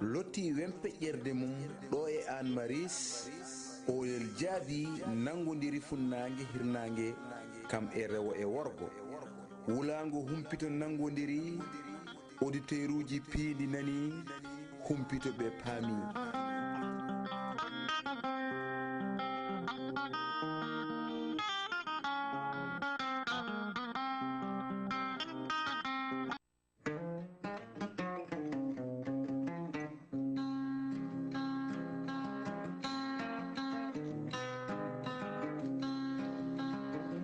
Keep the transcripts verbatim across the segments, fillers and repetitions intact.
Lotti wempe ƴerde mum ɗo e Anne Maris, Oolel Jaabi nanngondiri funnaange hirnaange kam e rewo e worgo. Wulaango humpito nanngondiri, oditeeruuji piindi nani, humpito ɓe paami.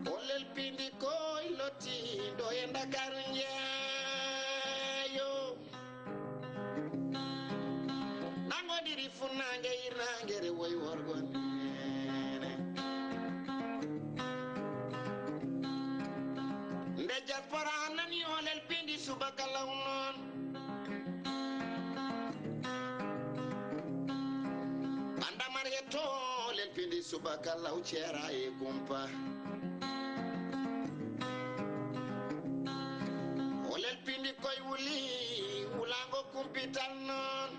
Oolel piindi koy lotti ɗo e Ndakaaru njeeyo. Nanngondiri funnaange hirnaange rewo e worgo neene. Nde diaspora nani Oolel piindi subaka law noon. Banda Mariyatto Oolel piindi subaka law ceera e kumpa. Oolel piindi koy wuli, wulaango kumpital noon.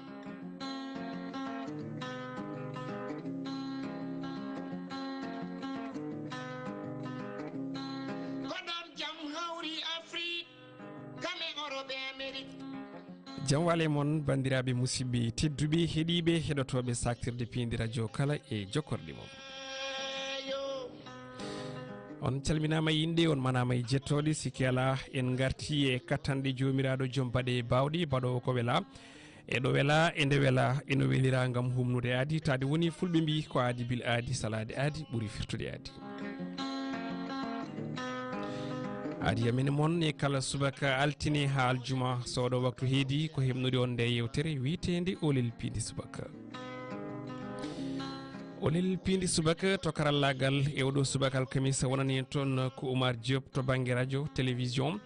Ko ɗoon jam hawri Afrik, kam e Orop e Amerik. Jam wale mon, banndiraaɓe, musidɓe tedduɓe, heɗiiɓe, heɗotooɓe saktirde piindi radio kala e jokkorɗi mum. On calminaama e innde, on manaama e jettooɗe, sikke alaa, en ngarti e kattanɗe Joomiraaɗo, joom baɗe baawɗe, baɗoowo ko welaa. E ɗo welaa, e nde welaa, eno welira ngam humnude aadi, taade woni fulɓe mbii ko aadi bil aadi, salaade aadi ɓuri firtude aadi. Aadi amen e mon e kala subaka altine haa aljuma, so oɗo waktu heedi, ko heɓnori on nde yewtere wiyeteende Oolel Piindi Subaka. Oolel Piindi Subaka to karallaagal e oɗo subaka alkamisa wonani en toon ko Oumar Diop to bannge radio, télévision.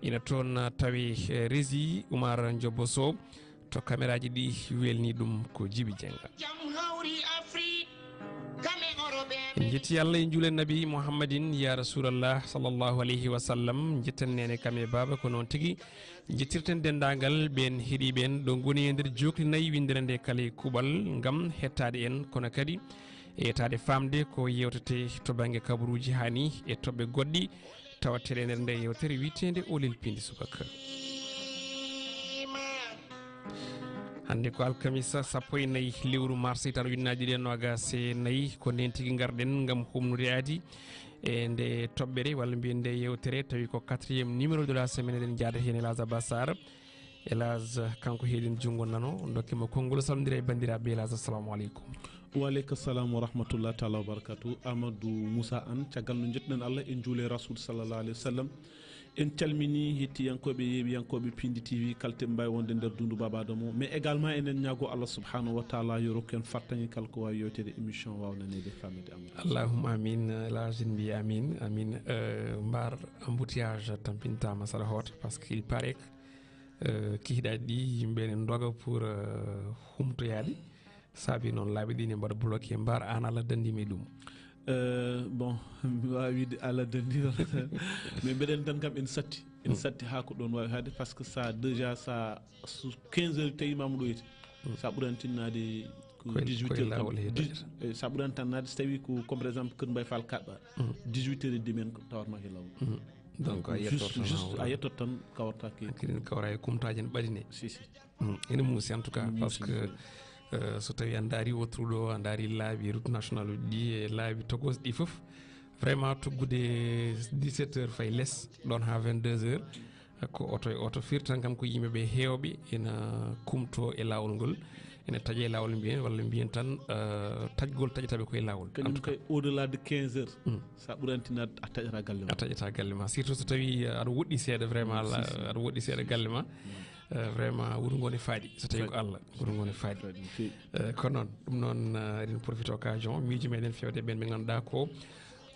Ina toon tawi, eh, régie Oumar Diop Sow. To kameraaji ɗi welni ɗum ko Jibi Jenga. Jam hawri Afrik, kam e Orop e Amerik. En njetti Allah e njuule Nabi Muhammadin, ya Rasulallah, sallallahu alayhi wa sallam. Njetten neene kam e baaba, ko noon tigi. Njettirten denndaangal ɓeen heɗiiɓe en ɗo ngoni e nder jookli nayi winndere nde kala e kuuɓal ngam hettaade en, kono kadi e etaade faamde ko yewtete to bannge kabaruuji haa ni e toɓɓe goɗɗi. Tawateɗe e nder nde yewtere wiyeteende Oolel Piindi Subaka. Hannde ko alkamisa sappo e nayi lewru mars, hitaande ujunnaji ɗiɗi e noogas e nayi. Ko ndeen tigi ngarɗen ngam humnude aadi e nde toɓɓere, walla mbiyen nde yewtere, tawi ko quatrième numéro de la semaine. Eɗen njaada heen El Hadj Abbas Sarr. El Hadj, kanko heɗen junngo nano, dokke mo konngol, salmondira e banndiraaɓe. El Hadj, assalamu aleykum. Wa aleyka salam wa rahmatullah taala wa barakatuh. Amadou Moussa Anne, caggal no njettuɗen Allah, en njuule Rasul sallallahu alayhi wa sallam, en calmini hettiyankooɓe, yeeɓiyankooɓe Piindi T V, kala to ɓe mbaawi wonde nder dundu Baba Adama o. Mais également, enen ñaago Allah subhanahu wa taala yo rokku en fartaŋŋe kala ko waawi yewteede émission, waawa naneede, faamede Amadou. Allahumma amin. El Hadj, en mbi amin, amin. Euh, mbar embouteillage tampintaama saɗa hoota, parce que il paraît que, euh, kihiɗaaji ɗi yimɓe ne ndoga pour, euh, humtoyaade. Saabi noon laabi ɗi ne mbaɗa bloqué, mbar aan Allah danndima e ɗum. Euh, bon, mi waawi wiide Allah danndi noon. Mais mbeɗen tan kam en satti. En satti haa ko ɗoon waawi haade, parce que ça déjà, ça, so quinze heures tawi ma mo ɗoyta. Sa ɓuran tinnaade ko dix-huit heures tan. Dix, eh, sa ɓuran tan naade so tawi ko, comme par exemple, Kër Mbaye Fall kaɗɗa. Dix-huit heures et demie en ko tawatma ko e law. Donc, a yettoto tan juste, juste a yettoto tan, kawarta ke. Kadi kawra e kumtaaji ne ɓadine. Si, si. Mm, ene muusi en tout cas, parce que, euh, so tawi a ndaari autour ɗo, a ndaari laabi route nationale uji ɗi e laabi tokosɗi ɗi fof, vraiment tuggude dix-sept heures fayi les, ɗoon haa vingt-deux heures, ko oto e oto firti tan, kam ko yimɓe ɓe heewɓe ena kumto e laawol ngol, ene taƴa e laawol mbiyen, walla mbiyen tan, euh, taƴgol taƴata ɓe ko e laawol. En tout cas, kay au-delà de quinze heures, sa ɓuranti naat, a taƴata galle ma. A taƴata galle ma. Surtout so tawi, euh, aɗa woɗɗi seeɗa, vraiment, aɗa woɗɗi seeɗa galle ma. Euh, vraiment, wuro ngo ne faaɗi, so tawi ko Allah, wuro ngo ne faaɗi. Faaɗi, no feewi. Euh, kono noon, ɗum noon, euh, eɗen profite occasion, miijo meɗen fewde ɓen ɓe ngannduɗaa ko,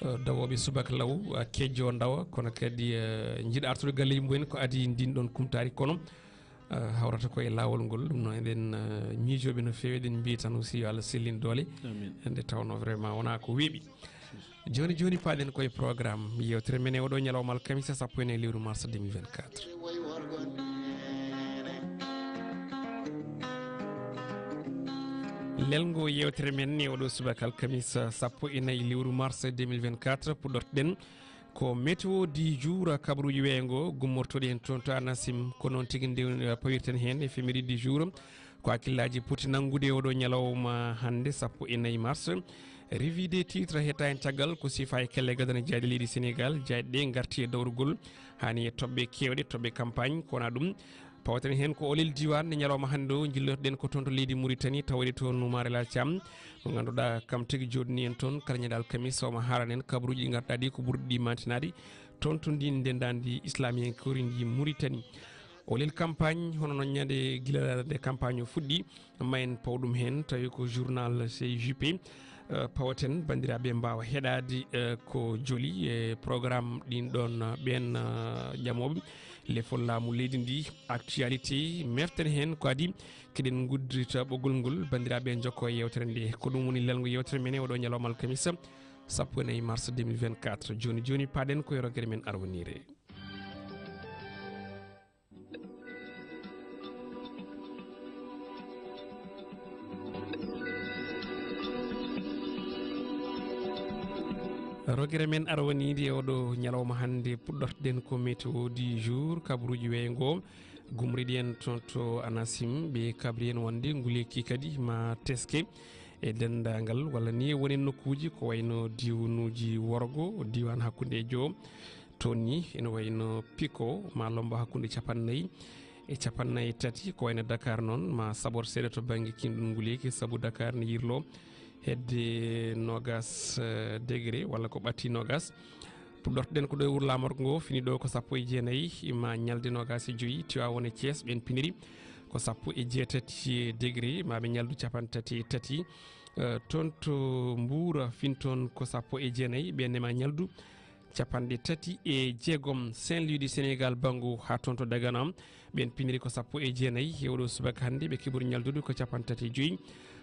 euh, dawooɓe subaka law, euh, kejjo ndawa, kono kadi, euh, njiɗa artude galleeji mumen, ko adii ndin ɗon kumtaari, kono, euh, hawrata ko e laawol ngol. Ɗum noon eɗen, euh, miijooɓe no feewi, eɗen mbiya tan aussi yo Allah sellin doole. Amin. Nde tawnoo vraiment wonaa ko weeɓi. Jooni jooni, paaɗen koye programme yewtere men e oɗo ñalawma alkamisa sappo e nayi lewru mars deux mille vingt-quatre. Lelngo yewtere men e oɗo subaka alkamisa sappo e nayi lewru mars deux mille vingt-quatre, puɗɗortoɗen ko météo du jour, kabaruuji weeyo ngo gummortoɗi en toon to ANACIM. Ko noon tigi nde, eh, pawirten heen e efeméride du jour. Ko hakkillaaji poti nanngude e oɗo ñalawma hannde, sappo e nayi mars. Revue des titres heɗta heen caggal ko sifa e kelle gadane jaaɗe leydi Sénégal, jaaɗe ɗe ngarti e dawrugol, hani e toɓɓe keewɗe, toɓɓe campagne, ko wona ɗum. Pawaten heen ko olel diiwaan nde ñalawma hannde o, njillotoɗen ko toon to leydi Mauritanie, tawde toon Noumar El Hadj Thiam, mo ngannduɗaa kam tigi jooɗni en toon kala ñande alkamisa, omo haalana en kabaruuji ɗi ngannduɗaa ɗi ko ɓurɗi ɗi mantinaaɗi toon to ndin ndenndaandi islamiyankoori ndi Mauritanie. Olel campagne, hono noon ñande gila nde campagne o fuɗɗi, ma en paw ɗum heen, tawi ko journal C J P, eh, pawaten, banndiraaɓe mbaawa heɗaade, eh, ko joli e programme ɗin ɗon, eh, ɓeen, eh, ƴamooɓe lefol laamu leydi ndi, actualité, merten heen ko adi, keɗen nguddita ɓoggol ngol, banndiraaɓe njokko e yewtere nde. Ko ɗum woni lelngo yewtere men e oɗo ñalawma alkamisa, sappo e nayi mars deux mille vingt-quatre. Jooni jooni, paaɗen ko e rogere men arwaniire. Rogere men arwaniide e oɗo ñalawma hannde, puɗɗortoɗen ko météo du jour, kabaruuji weeyo ngo, gumriɗi en toon to ANACIM, ɓe kabri en wonde nguleeki kadi ma teske e denndaangal, walla ni woni nokkuuji ko wayno diiwanuuji worgo, diiwaan hakkundeejo, toon ni ene wayno Piko, ma lombo hakkunde capannayyi e capannayyi tati, ko wayno Dakar noon, ma sabor seeɗa to bannge kinɗun nguleeki, sabu Dakar ne yirlo hedde noogas, eh, degré, walla ko ɓatti noogas. Puɗɗortoɗen ko ɗo e wuro laamorgo ngo, fini ɗo ko sappo e jeenayi, ma ñalde noogas e joyi. Tiwaawoon e Thiès, ɓeen piniri ko sappo e jeetati degré, ma ɓe ñaldu capantati e tati. Eh, toon to Mbuur, fin toon ko sappo e jeenayi, ɓeen ne ma ñaldu capanɗe tati e jeegom. Saint-Louis du Sénégal, Bangu, haa toon to Dagana, ɓeen piniri ko sappo e jeenayi e oɗo subaka hannde, ɓe keɓori ñaldude ko capantati e joyi.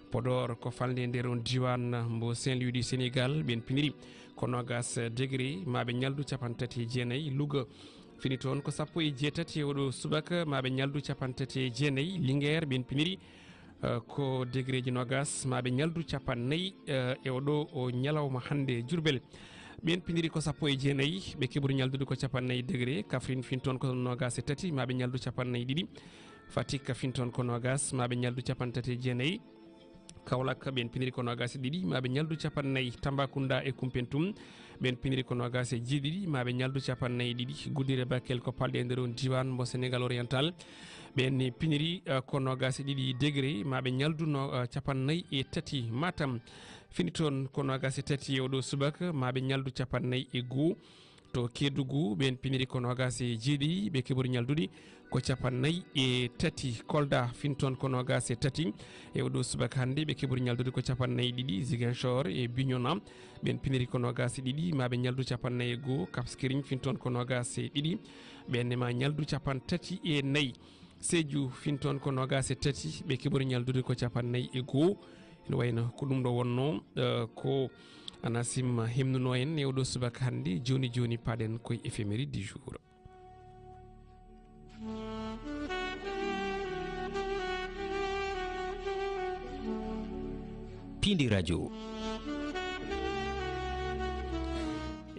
Podor ko falnde e nder on diiwaan mbo Saint-Louis du Sénégal, ɓeen piniri ko noogas degré, ma ɓe ñaldu capantati e jeenayi. Louga fini toon ko sappo e jeetati e oɗo subaka, ma ɓe ñaldu capantati e jeenayi. Linguère, ɓeen piniri eh, ko degré ji noogas, ma ɓe ñaldu capannayyi, eh, e oɗo o ñalawma hannde. Diourbel, ɓeen piniri ko sappo e jeenayi, ɓe keɓori ñaldude ko capannayyi degré. Kaffrine fin toon ko noogas e tati, ma ɓe ñaldu capannayyi ɗiɗi. Fatick fin toon ko noogas, ma ɓe ñaldu capantati e jeenayi. Kaolack, ɓeen piniri ko noogas e ɗiɗi, ma ɓe ñaldu capannayyi. Tambacounda e Koumpentoum, ɓeen piniri ko noogas e jeeɗiɗi, ma ɓe ñaldu capannayyi ɗiɗi. Goudiry e Bakel ko palɗe e nder on diiwaan mbo Sénégal oriental, ɓeen ni piniri, eh, ko noogas e ɗiɗi degré, ma ɓe ñaldu no, eh, capannayyi e tati. Matam fini toon ko noogas e tati e oɗo subaka, ma ɓe ñaldu capannayyi e goo. To Kédougou, ɓeen piniri ko noogas e jeeɗiɗi, ɓe keɓori ñaldude ko capannayyi e tati. Kolda fin toon ko noogas e tati e oɗo subaka hannde, ɓe keɓori ñaldude ko capannayyi ɗiɗi. Ziguinchor e Bignona, ɓeen piniri ko noogas e ɗiɗi, ma ɓe ñaldu capannayyi e goo. Cap Skirring fin toon ko noogas e ɗiɗi, ɓeen ne ma ñaldu capantati e nayi. Sédhiou fin toon ko noogas e tati, ɓe keɓori ñaldude ko capannayyi e goo. Ene wayno ko ɗum ɗo wonno, eh, ko ANACIM himnuno en e oɗo subaka hannde. Jooni jooni, paaɗen koye efeméride du jour. Piindi radio.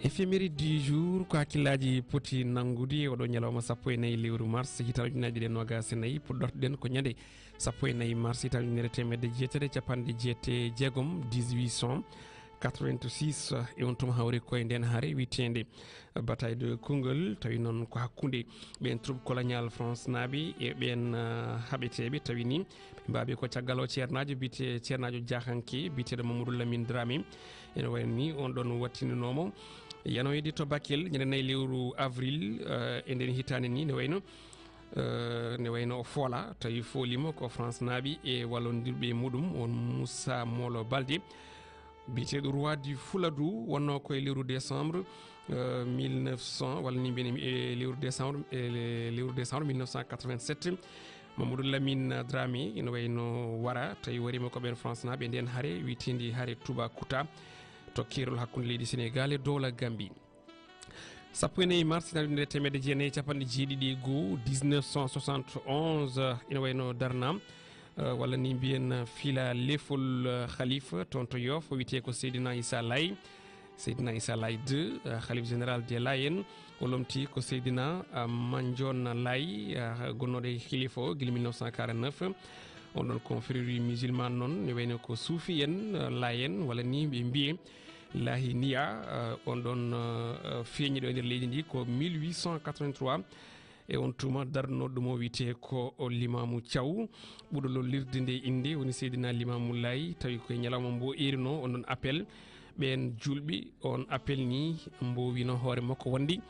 Efeméride du jour ko hakkillaaji poti nanngude e oɗo ñalawma sappo e nayi lewru mars, hitaande ujunnaji ɗiɗi e noogas e nayi. Puɗɗortoɗen ko ñande sappo e nayi mars, hitaande ujunere teemedde jeetati e capanɗe jeetati e jeegom, dix-huit cent quatre-vingt-six, e on tuma hawri koye nden hare wiyeteende Bataille de Koungheul, tawi noon ko hakkunde ɓen troupe colonial France naaɓe e ɓen, ah, haɓeteeɓe, tawi ni ɓe mbaawi ko caggal o ceernaajo biyete-, ceernaajo Jaahanke biyeteeɗo Mamadou Lamine Dramé. Ene wayni on ɗon wattininooma yanoyde to Bakel ñande nayi lewru avril, eh, e nden hitaande ni, ne wayno, eh, ne wayno o foola, tawi fooliima ko France naaɓe e wallondirɓe muɗum on Moussa Molo Baldé, biyeteeɗo Roi du Fouladou, wonno ko e lewru décembre, eh, mille neuf cents, walla ni mbiymi e lewru décembre, e le-, lewru décembre mille neuf cent quatre-vingt-sept. Mamadou Lamine Dramé ina wayno wara, tawi wariima ko ɓen France naaɓe e nden hare wiyeteende hare Toubacouta, to keerol hakkunde leydi Sénégal e dowla Gambie. Sappo e nayi mars, hitaande ujunere teemedde jeenayi e capanɗe jeeɗiɗi e goo, dix-neuf cent soixante et onze, ina wayno darnam, walla ni mbiyen fila lefol khalifa toon to Yoff, o wiyetee ko Seydina Issa Laye. Seydina Issa Laye deux, khalife général des Layène, o lomtii ko Seydina Mandione Laye, gonnooɗo e khalifa o gila mille neuf cent quarante-neuf. On ɗon confrérie musulmane noon ne wayno ko suufi en, Layène, walla ni ɓe mbiyee Lahiniya, on ɗon feeñi ɗo e nder leydi ndi ko mille huit cent quatre-vingt-trois. E on tuma darnooɗo ɗum o wiyetee ko o Limaamu Thiaw, ɓurɗo lollirde nde innde woni Seydina Limaamu Laay, tawi koye ñalawma mbo erinoo on ɗon appel ɓeen juulɓe. On appel ni mbo wino hoore makko wonde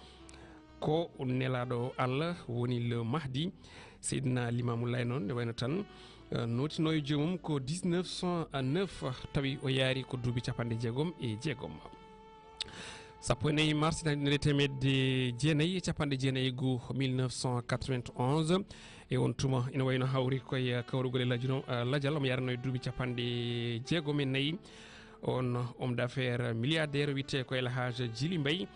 ko nelaaɗo Allah woni le Mahdi. Seydina Limaamu Laay noon ne wayno tan, eh, nootinoo e joomum ko dix-neuf cent neuf, tawi o yaari ko duuɓi capanɗe jeegom e jeegom. Sappo e nayi mars, hitaande ujunere e teemedde jeenayi e capanɗe jeenayi e goo, mille neuf cent quatre-vingt-onze. E on tuma ina wayno hawri koye kawrugol e lajno, eh, lajal, omo yaranoo e duuɓi capanɗe jeegom e nayi. On homme d'affaires milliardaire wiyetee ko El Hadj Djily Mbaye.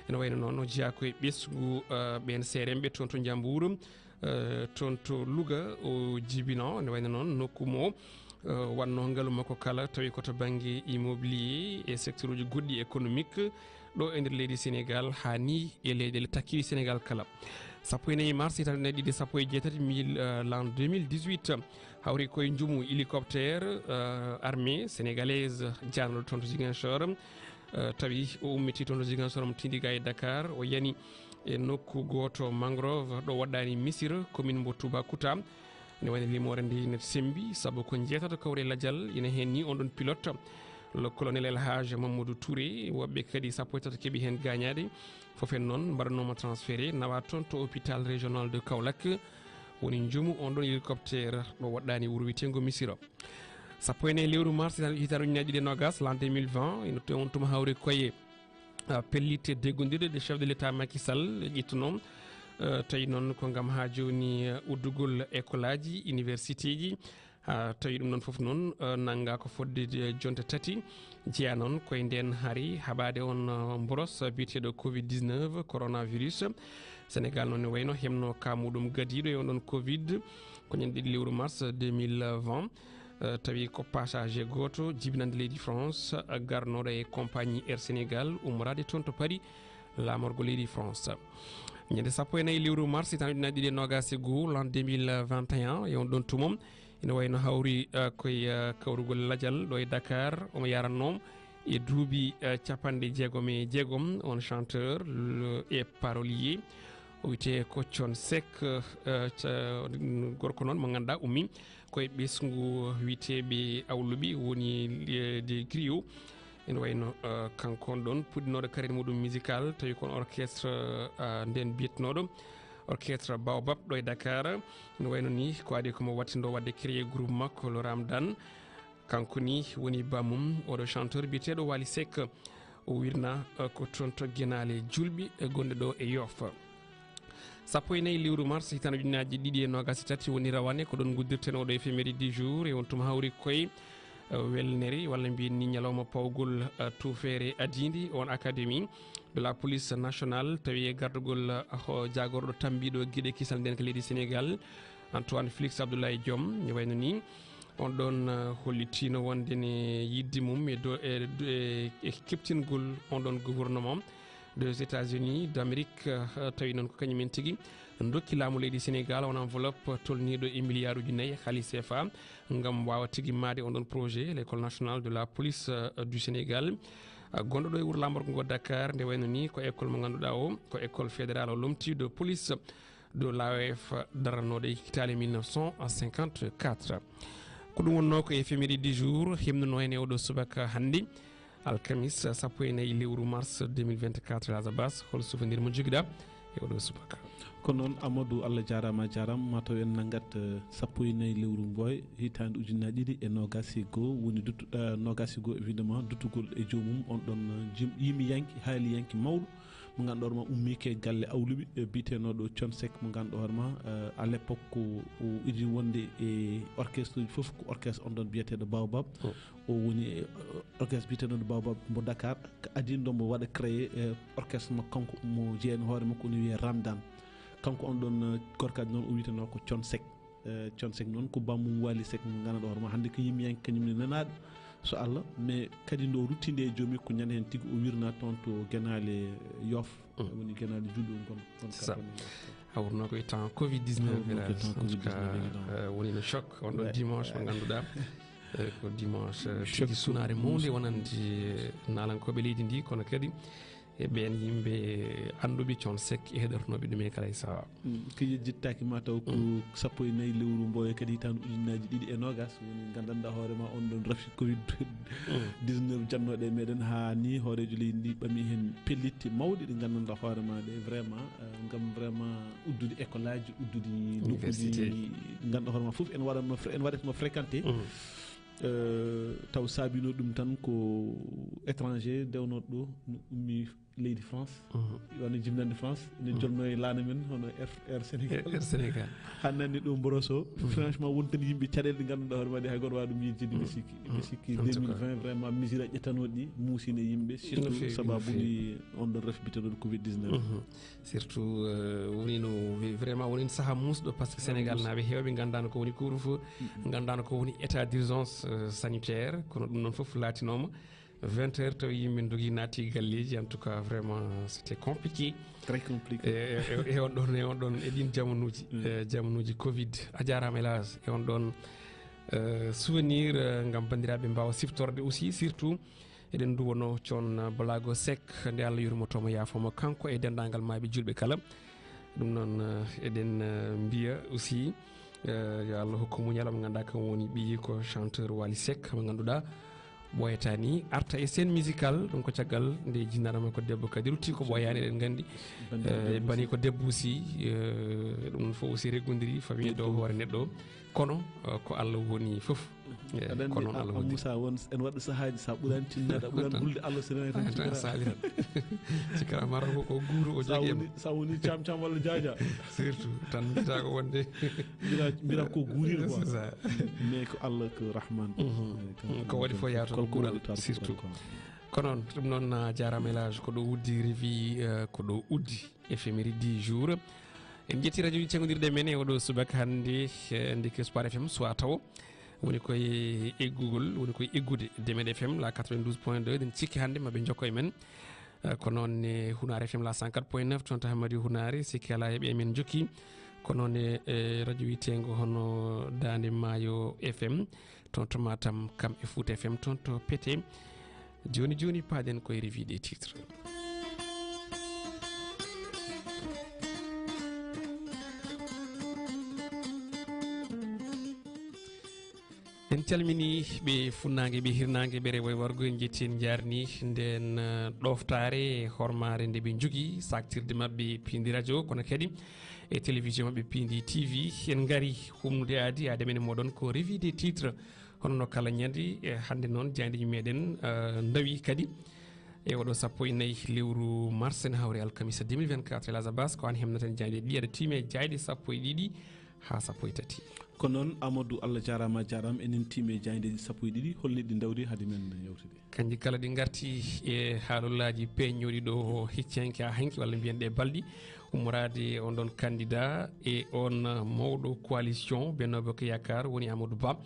Ina wayno noon o jeyaa koye ɓesngu, eh, ɓeen seeremɓe toon to Njambuur, eh, toon to Louga o jibinoo. Ina wayno noon nokku mo, eh, wannoo ngalu makko kala, tawi ko to bannge immobilier e secteur uji goɗɗi économique ɗo e nder leydi Sénégal, haa ni e leyɗeele takkiiɗe Sénégal kala. Sappo e nayi mars, hitaande ujunnaji ɗiɗi e sappo e jeetati, mille, eh, l'an deux mille dix-huit, hawri koye njumu hélicoptère, eh, armée sénégalaise jaanooɗo toon to Ziguinchor. Eh, tawi o ummitii toon to Ziguinchor, omo tindi ga e Dakar, o yani e nokku gooto mangrove ɗo waɗɗaani Missirah, commune mbo Toubacouta. Ne wayno limoore nde ina semmbi, sabu ko njeetato kawre lajal ina heen ni on ɗon pilote, le colonel El Hadj Mamadou Touré, woɓɓe kadi sappo e tato keɓi heen gaañaaɗe. Fof en noon mbaɗanooma transféré, nawaa toon to hôpital régional de Kaolack. Woni njumu on ɗon hélicoptère ɗo waɗɗaani wuro wiyeteengo Missirah. Sappo e nayi lewru mars, hitan-, hitaande ujunnaji ɗiɗi e noogas, l'an deux mille vingt, ina to-, on tuma hawri koye, ah, pellitte deggondirɗe ɗe chef de l'État Macky Sall ƴettunoo. Eh, tawi noon ko ngam haa jooni, eh, uddugol école aji, université ji. Ah, tawi ɗum noon fof noon, eh, nanngaa ko fotde, eh, jonte tati. Jeyaa noon koye ndeen hari haɓaade on, eh, mboros biyeteeɗo covid dix-neuf, coronavirus. Sénégal noon ne wayno heɓnoo ka muɗum gadiiɗo e on ɗon covid ko ñande ɗiɗi lewru mars deux mille vingt. Eh, tawi ko passager gooto jibinande leydi France, eh, garnooɗo e compagnie Air Sénégal ummoraade toon to Paris, laamorgo leydi France. Ñande sappo e nayi lewru mars, hitaande ujunnaji ɗiɗi e noogas e goo, l'an deux mille vingt et un, e on ɗon tuma, ina wayno hawri, eh, koye, eh, kawrugol lajal ɗo e Dakar, omo yaranoo e duuɓi, eh, capanɗe jeegom e jeegom, on chanteur, le, et parolier, o wiyetee ko Thione Seck, eh, ca-, gorko noon mo ngannduɗaa ummi koye ɓesngu wiyeteeɓe Awluɓe, woni, eh, des griots. Ene wayno, eh, kanko on ɗon puɗɗinooɗo carrière muɗum musical, tawi ko on orchestre, eh, nden biyetenooɗo orchestre Baobab ɗo e Dakar. Ene wayno ni ko adii ko mo wattindoo waɗde créer groupe makko, le Ramdan. Kanko ni woni bammum, oɗo chanteur biyeteeɗo Wally Seck. O wirna, eh, ko toon to Genaale Julɓe, eh, gonɗe ɗo e Yoff. Sappo e nayi lewru mars, hitaande ujunnaji ɗiɗi e noogas e tati woni rawane, ko ɗon nguddirten oɗo éphéméride du jour. E on tuma hawri koye, eh, welnere, walla mbiyen ni ñalawma pawgol, eh, tuufeere adiinde, on académie de la police nationale, tawi e gardugol, eh, ho-, jaagorɗo tambiiɗo geɗe kisal nden ka leydi Sénégal, Antoine Félix Abdoulaye Diome. Ne wayno ni on ɗon, eh, hollitiino wonde ne yiɗde mum e do-, e, e, e keɓtingol on ɗon gouvernement des États-Unis d'Amérique, eh, tawi noon ko kañum en tigi ndokki laamu leydi Sénégal on enveloppe tolniiɗo e miliyaaruuji nayi haalis C F A ngam waawa tigi maade on ɗon projet, l'école nationale de la police, eh, du Sénégal, eh, gonɗo ɗo e wuro laamorgo ngo Dakar. Nde wayno ni ko école mo ngannduɗaa o, ko école fédérale o lomtiiɗo police de l'A O F daranooɗo e hitaande mille neuf cent cinquante-quatre. Ko ɗum wonnoo ko éphéméride du jour, himnuno en e oɗo subaka hannde, alkamis, sappo e nayi lewru mars deux mille vingt-quatre. Lazabas, hol souvenir mo njogiɗaa e oɗo subaka? Ko noon, Amadou, Allah jaaraama, a jaaraama. Mataw en nanngat, eh, sappo e nayi lewru Mboy, hitaande ujunnaji ɗiɗi e noogas e goo, woni duttu-, eh, noogas e goo, évidemment, duttugol e joomum on ɗon, eh, jim-, yimiyanke, haaliyanke mawɗo, mo ngannduɗaa ma ummii ko e galle Awluɓe, eh, biyeteeɗo Thione Seck, mo ngannduɗaa ma, eh, à l'époque ko o idi wonde e orchestre uji fof, ko orchestre on ɗon biyeteeɗo Baobab. Mm. O woni e, eh, orchestre biyeteeɗo Baobab mo Dakar, ko adii ɗo mo waɗa créé, eh, orchestre makko kanko, mo jeeyani hoore makko, o wiyee Ramdan. Kanko on ɗon, eh, gorkaajo noon, o wiyetenoo ko Thione Seck. Thione Seck noon ko bammum Wali Seck mo ngannduɗaa hoore ma hannde ko yimmiyanke kañum ne nanaaɗo so Allah, mais kadi nde o ruttinde e joomi ko ñande heen tigi o wirnaa toon to Genaale Yoff. Woni Genaale juulɓe on kon. Hawruno ko e temps covid dix-neuf. Hawruno ko e temps covid dix-neuf, évidemment. Woni no choc on ɗon dimanche mo ngannduɗaa, eh, ko dimanche, eh, tigi sunaare mawnde wonande, eh, naalankooɓe leydi ndi, kono kadi e ɓeen yimɓe annduɓe Thione Seck e heɗornooɓe ɗum e kala e sawa. Ko yejjittaaki ma taw ko sappo e nayi lewru mbo e kadi hitaande ujunnaaji ɗiɗi e noogas woni nganndanɗaa hoore ma on ɗon rafi covid dix-neuf jannooɗo e meɗen haa ni hooreejo leydi ndi ɓami heen pellitte mawɗe ɗe nganndanɗaa hoore ma ɗe vraiment, eh, ngam vraiment uddude école aji, uddude nokkuuji ngannduɗaa hoore ma fof en waɗatno fre-, en waɗatno fréquenté. Eh, taw saabino ɗum tan ko étranger dewnooɗo ɗo no ummi leydi France, wano jibinande France, ene jonno e laana men hono Air, Air Sénégal. Air Sénégal. Hannde anndi ɗo Mboros o, franchement, won tan yimɓe caɗeele ɗe ngannduɗaa hoore ma ɗe hay gooto waawa ɗum yejjinde. Ɓe sikki, ɓe sikki deux mille vingt vraiment mesure aji ƴettanooɗi ɗi muusino e yimɓe, surtout sababu ni on ɗon rafi biteɗo covid dix-neuf. Surtout, eh, woni no we-, vraiment woni saha muusɗo, parce que Sénégal naaɓe heewɓe nganndaano ko woni couvre-feu, nganndaano ko woni état d'urgence, eh, sanitaire, kono ɗum noon fof laatinooma vingt heures taw yimɓe ndogi naati galleeji. En tout cas, vraiment, c'était compliqué. Très compliqué. E, e, e, e on ɗon, e on ɗon, e ɗin jamanuuji, e jamanuuji covid. A jaaraama, hélas, e on ɗon, eh, souvenir, eh, ngam banndiraaɓe mbaawa siftorde aussi, surtout eɗen nduwano Thione Ballago Seck, nde Allah yurmoto mo, yaafo mo, kanko e denndaangal maayɓe juulɓe kala. Ɗum noon, eh, eɗen, eh, mbiya aussi, eh, yo Allah hokku muñal, mo ngannduɗaa kam woni ɓiyi ko chanteur Wali Seck, mo ngannduɗaa ɓooyata ni arta e scène musical, ɗum ko caggal nde jinnaaɗo makko debbo kadi rutti ko ɓooyaani, eɗen nganndi, eh, bani ko debbo aussi, eh, ɗum fof aussi reggodiri, famille dow hoore neɗɗo, kono, eh, ko Allah woni fof. Eh, aɗa anndi, kono a, Allah a woni. Moussa, won en waɗa sahaaji, sa ɓurani tinnaade, a ɓurani hulde Allah, so nani tan. Tan cikara. Salihan. Cikara mara ko, ko guuru o. Sa jogii woni, sa woni cam cam walla jaaja. Surtout, tan mbiyata ko wonde. Mbira, mbira ko guuriɗo quoi. C'est ça. Mais ko Allah ko Rahman. Eh, kanko ko waɗi fof yaato ko ɓural, surtout. Ko noon, ɗum noon, a jaaraama, El Hadj, ko ɗo uddi revi, eh, ko ɗo uddi F M R I dix jours. En njetti radio ji cenngondirɗe men e oɗo subaka hannde, eh, ndeke Sport F M suwa tawo. Woni koye eggugol, woni koye eggude Demed F M la quatre-vingt-douze point deux. Eɗen cikki hannde maɓe njokko e men. Eh, ko noon ne Hunaare F M la cent quatre point neuf, toon to Hammadi Hunaare, sikki alaa heɓe men njokki. Ko noon ne, eh, radio wiyeteengo hono Daande Maayo F M, toon to Matam, kam e Fuuta F M, toon to Pete. Jooni jooni, paaɗen koye revue des titres. En calminii ɓe funnaange, ɓe hirnaange, ɓe rewo e wargo, en njetti, en njaarni ndeen, eh, ɗooftaare e hormaare nde ɓe njogii, saaktirde maɓɓe piindi radio, kono kadi e télévision maɓɓe piindi T V. En ngari humnude aadi, aadi men e mooɗon ko revue des titres. Hono no kala ñande, e hannde noon, jaayndeeji meɗen, eh, ndawi kadi e oɗo sappo e nayi lewru mars, ene hawri alkamisa deux mille vingt-quatre. El Hadj Abbas, ko aan hemnaten jaaynde ɗiɗi, aɗa tiimi e jaaynde sappo e ɗiɗi haa sappo e tati. Ko noon, Amadou, Allah jaaraama, a jaaraama. Enen tiimi e jaayndeeji sappo e ɗiɗi, holni ɗi ndawri hade men yewtude? Kanji kala ɗi ngarti e haalullaaji peeñnooɗi ɗo hiccanke haa hanki, walla mbiyen ɗe balɗi, ummoraade e on ɗon candidat e on mawɗo coalition Benno Bokk Yaakaar, woni Amadou Ba,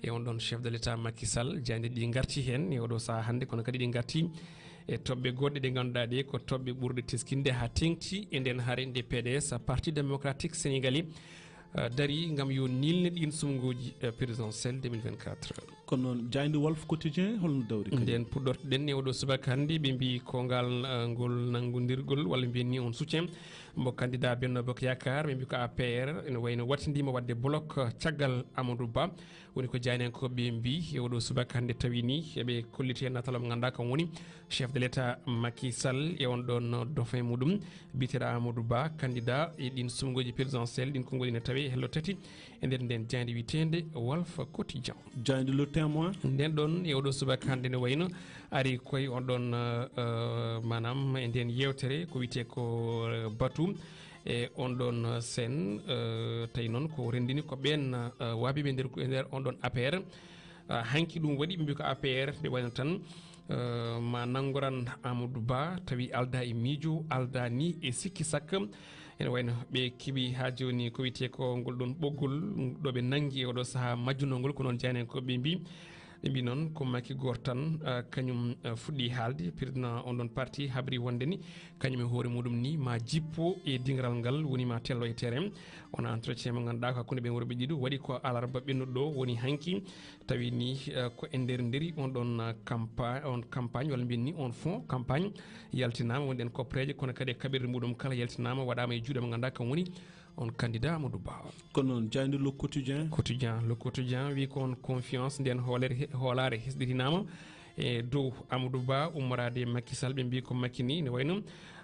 e on ɗon chef de l'État Macky Sall. Jaaynde ɗi ngarti heen e oɗo sahaa hannde, kono kadi ɗi ngarti e toɓɓe goɗɗe ɗe ngannduɗaa ɗe ko toɓɓe ɓurɗe teskinde haa teeŋti e nden hare nde P D S, Parti Démocratique Sénégalais, eh, dari ngam yo niilne ɗiin suɓngooji, eh, présidentielle deux mille vingt-quatre. Kono noon, jaaynde Walf Quotidien, holno dawri kadi? Nden puɗɗortoɗen e oɗo subaka hannde, ɓe mbii ko ngal, eh, ngol nanngondirgol, walla mbiyen ni on soutien, mbo candidat Benno Bokk Yaakaar, ɓe mbii ko A P R, ene wayno wattindiima waɗde bloc, eh, caggal Amadou Ba. Woni ko jaayndiyankooɓe mbii e oɗo subaka hannde, tawi ni eɓe kolliti heen natal mo ngannduɗaa kam woni chef de l'État Macky Sall e on ɗon dauphin muɗum, biyeteeɗo Amadou Ba, candidat e ɗin suɓngooji présidentielle, ɗin konngol ina tawe e hello tati e nder nden jaaynde wiyeteende Walf Quotidien. Jaaynde Le Témoin. Nden ɗon e oɗo subaka hannde ne wayno ari koye on ɗon, eh, eh, maanaam e nden yewtere ko wiyetee ko, eh, batu e on ɗon, eh, seen, eh, tawi noon ko renndini ko ɓeen, eh, waabiiɓe nder, e nder on ɗon A P R. Ah, hanki ɗum waɗi, ɓe mbii ko A P R nde wayno tan, eh, ma nanngoran Amadou Ba, tawi aldaa e miijo, aldaa ni e sikki sakka. Ene wayno ɓe keɓi haa jooni ko wiyetee ko ngol ɗon ɓoggol ɗo ɓe nanngi e oɗo sahaa majjunoo ngol, ko noon jaayndiyankooɓe ɓe mbii. Ɓe mbii noon ko Macky gooto tan, ah, kañum, ah, fuɗɗii haalde. Président on ɗon parti habri wonde ni kañum e hoore muɗum ni ma jippo e dingiral ngal, woni ma tello e terrain. Wona entretien mo ngannduɗaa ko hakkunde ɓeen worɓe ɗiɗo waɗi ko alarba ɓennuɗo ɗo woni hanki. Tawi ni, eh, ko e nder nderi on ɗon, eh, campa-, on campagne, walla mbiyen ni on fonds campagne yaltinaama, wonde en koppereeje, kono kadi e kaɓirɗe muɗum kala yaltinaama, waɗaama e juuɗe mo ngannduɗaa kam woni on candidat Amadou Ba. Kono noon, jaaynde Le Quotidien? Quotidien, Le Quotidien wi ko on confiance nden hoolere he-, hoolaare hesɗitinaama e dow Amadou Ba ummoraade e Macky Sall. Ɓe mbii ko Macky ni ne wayno,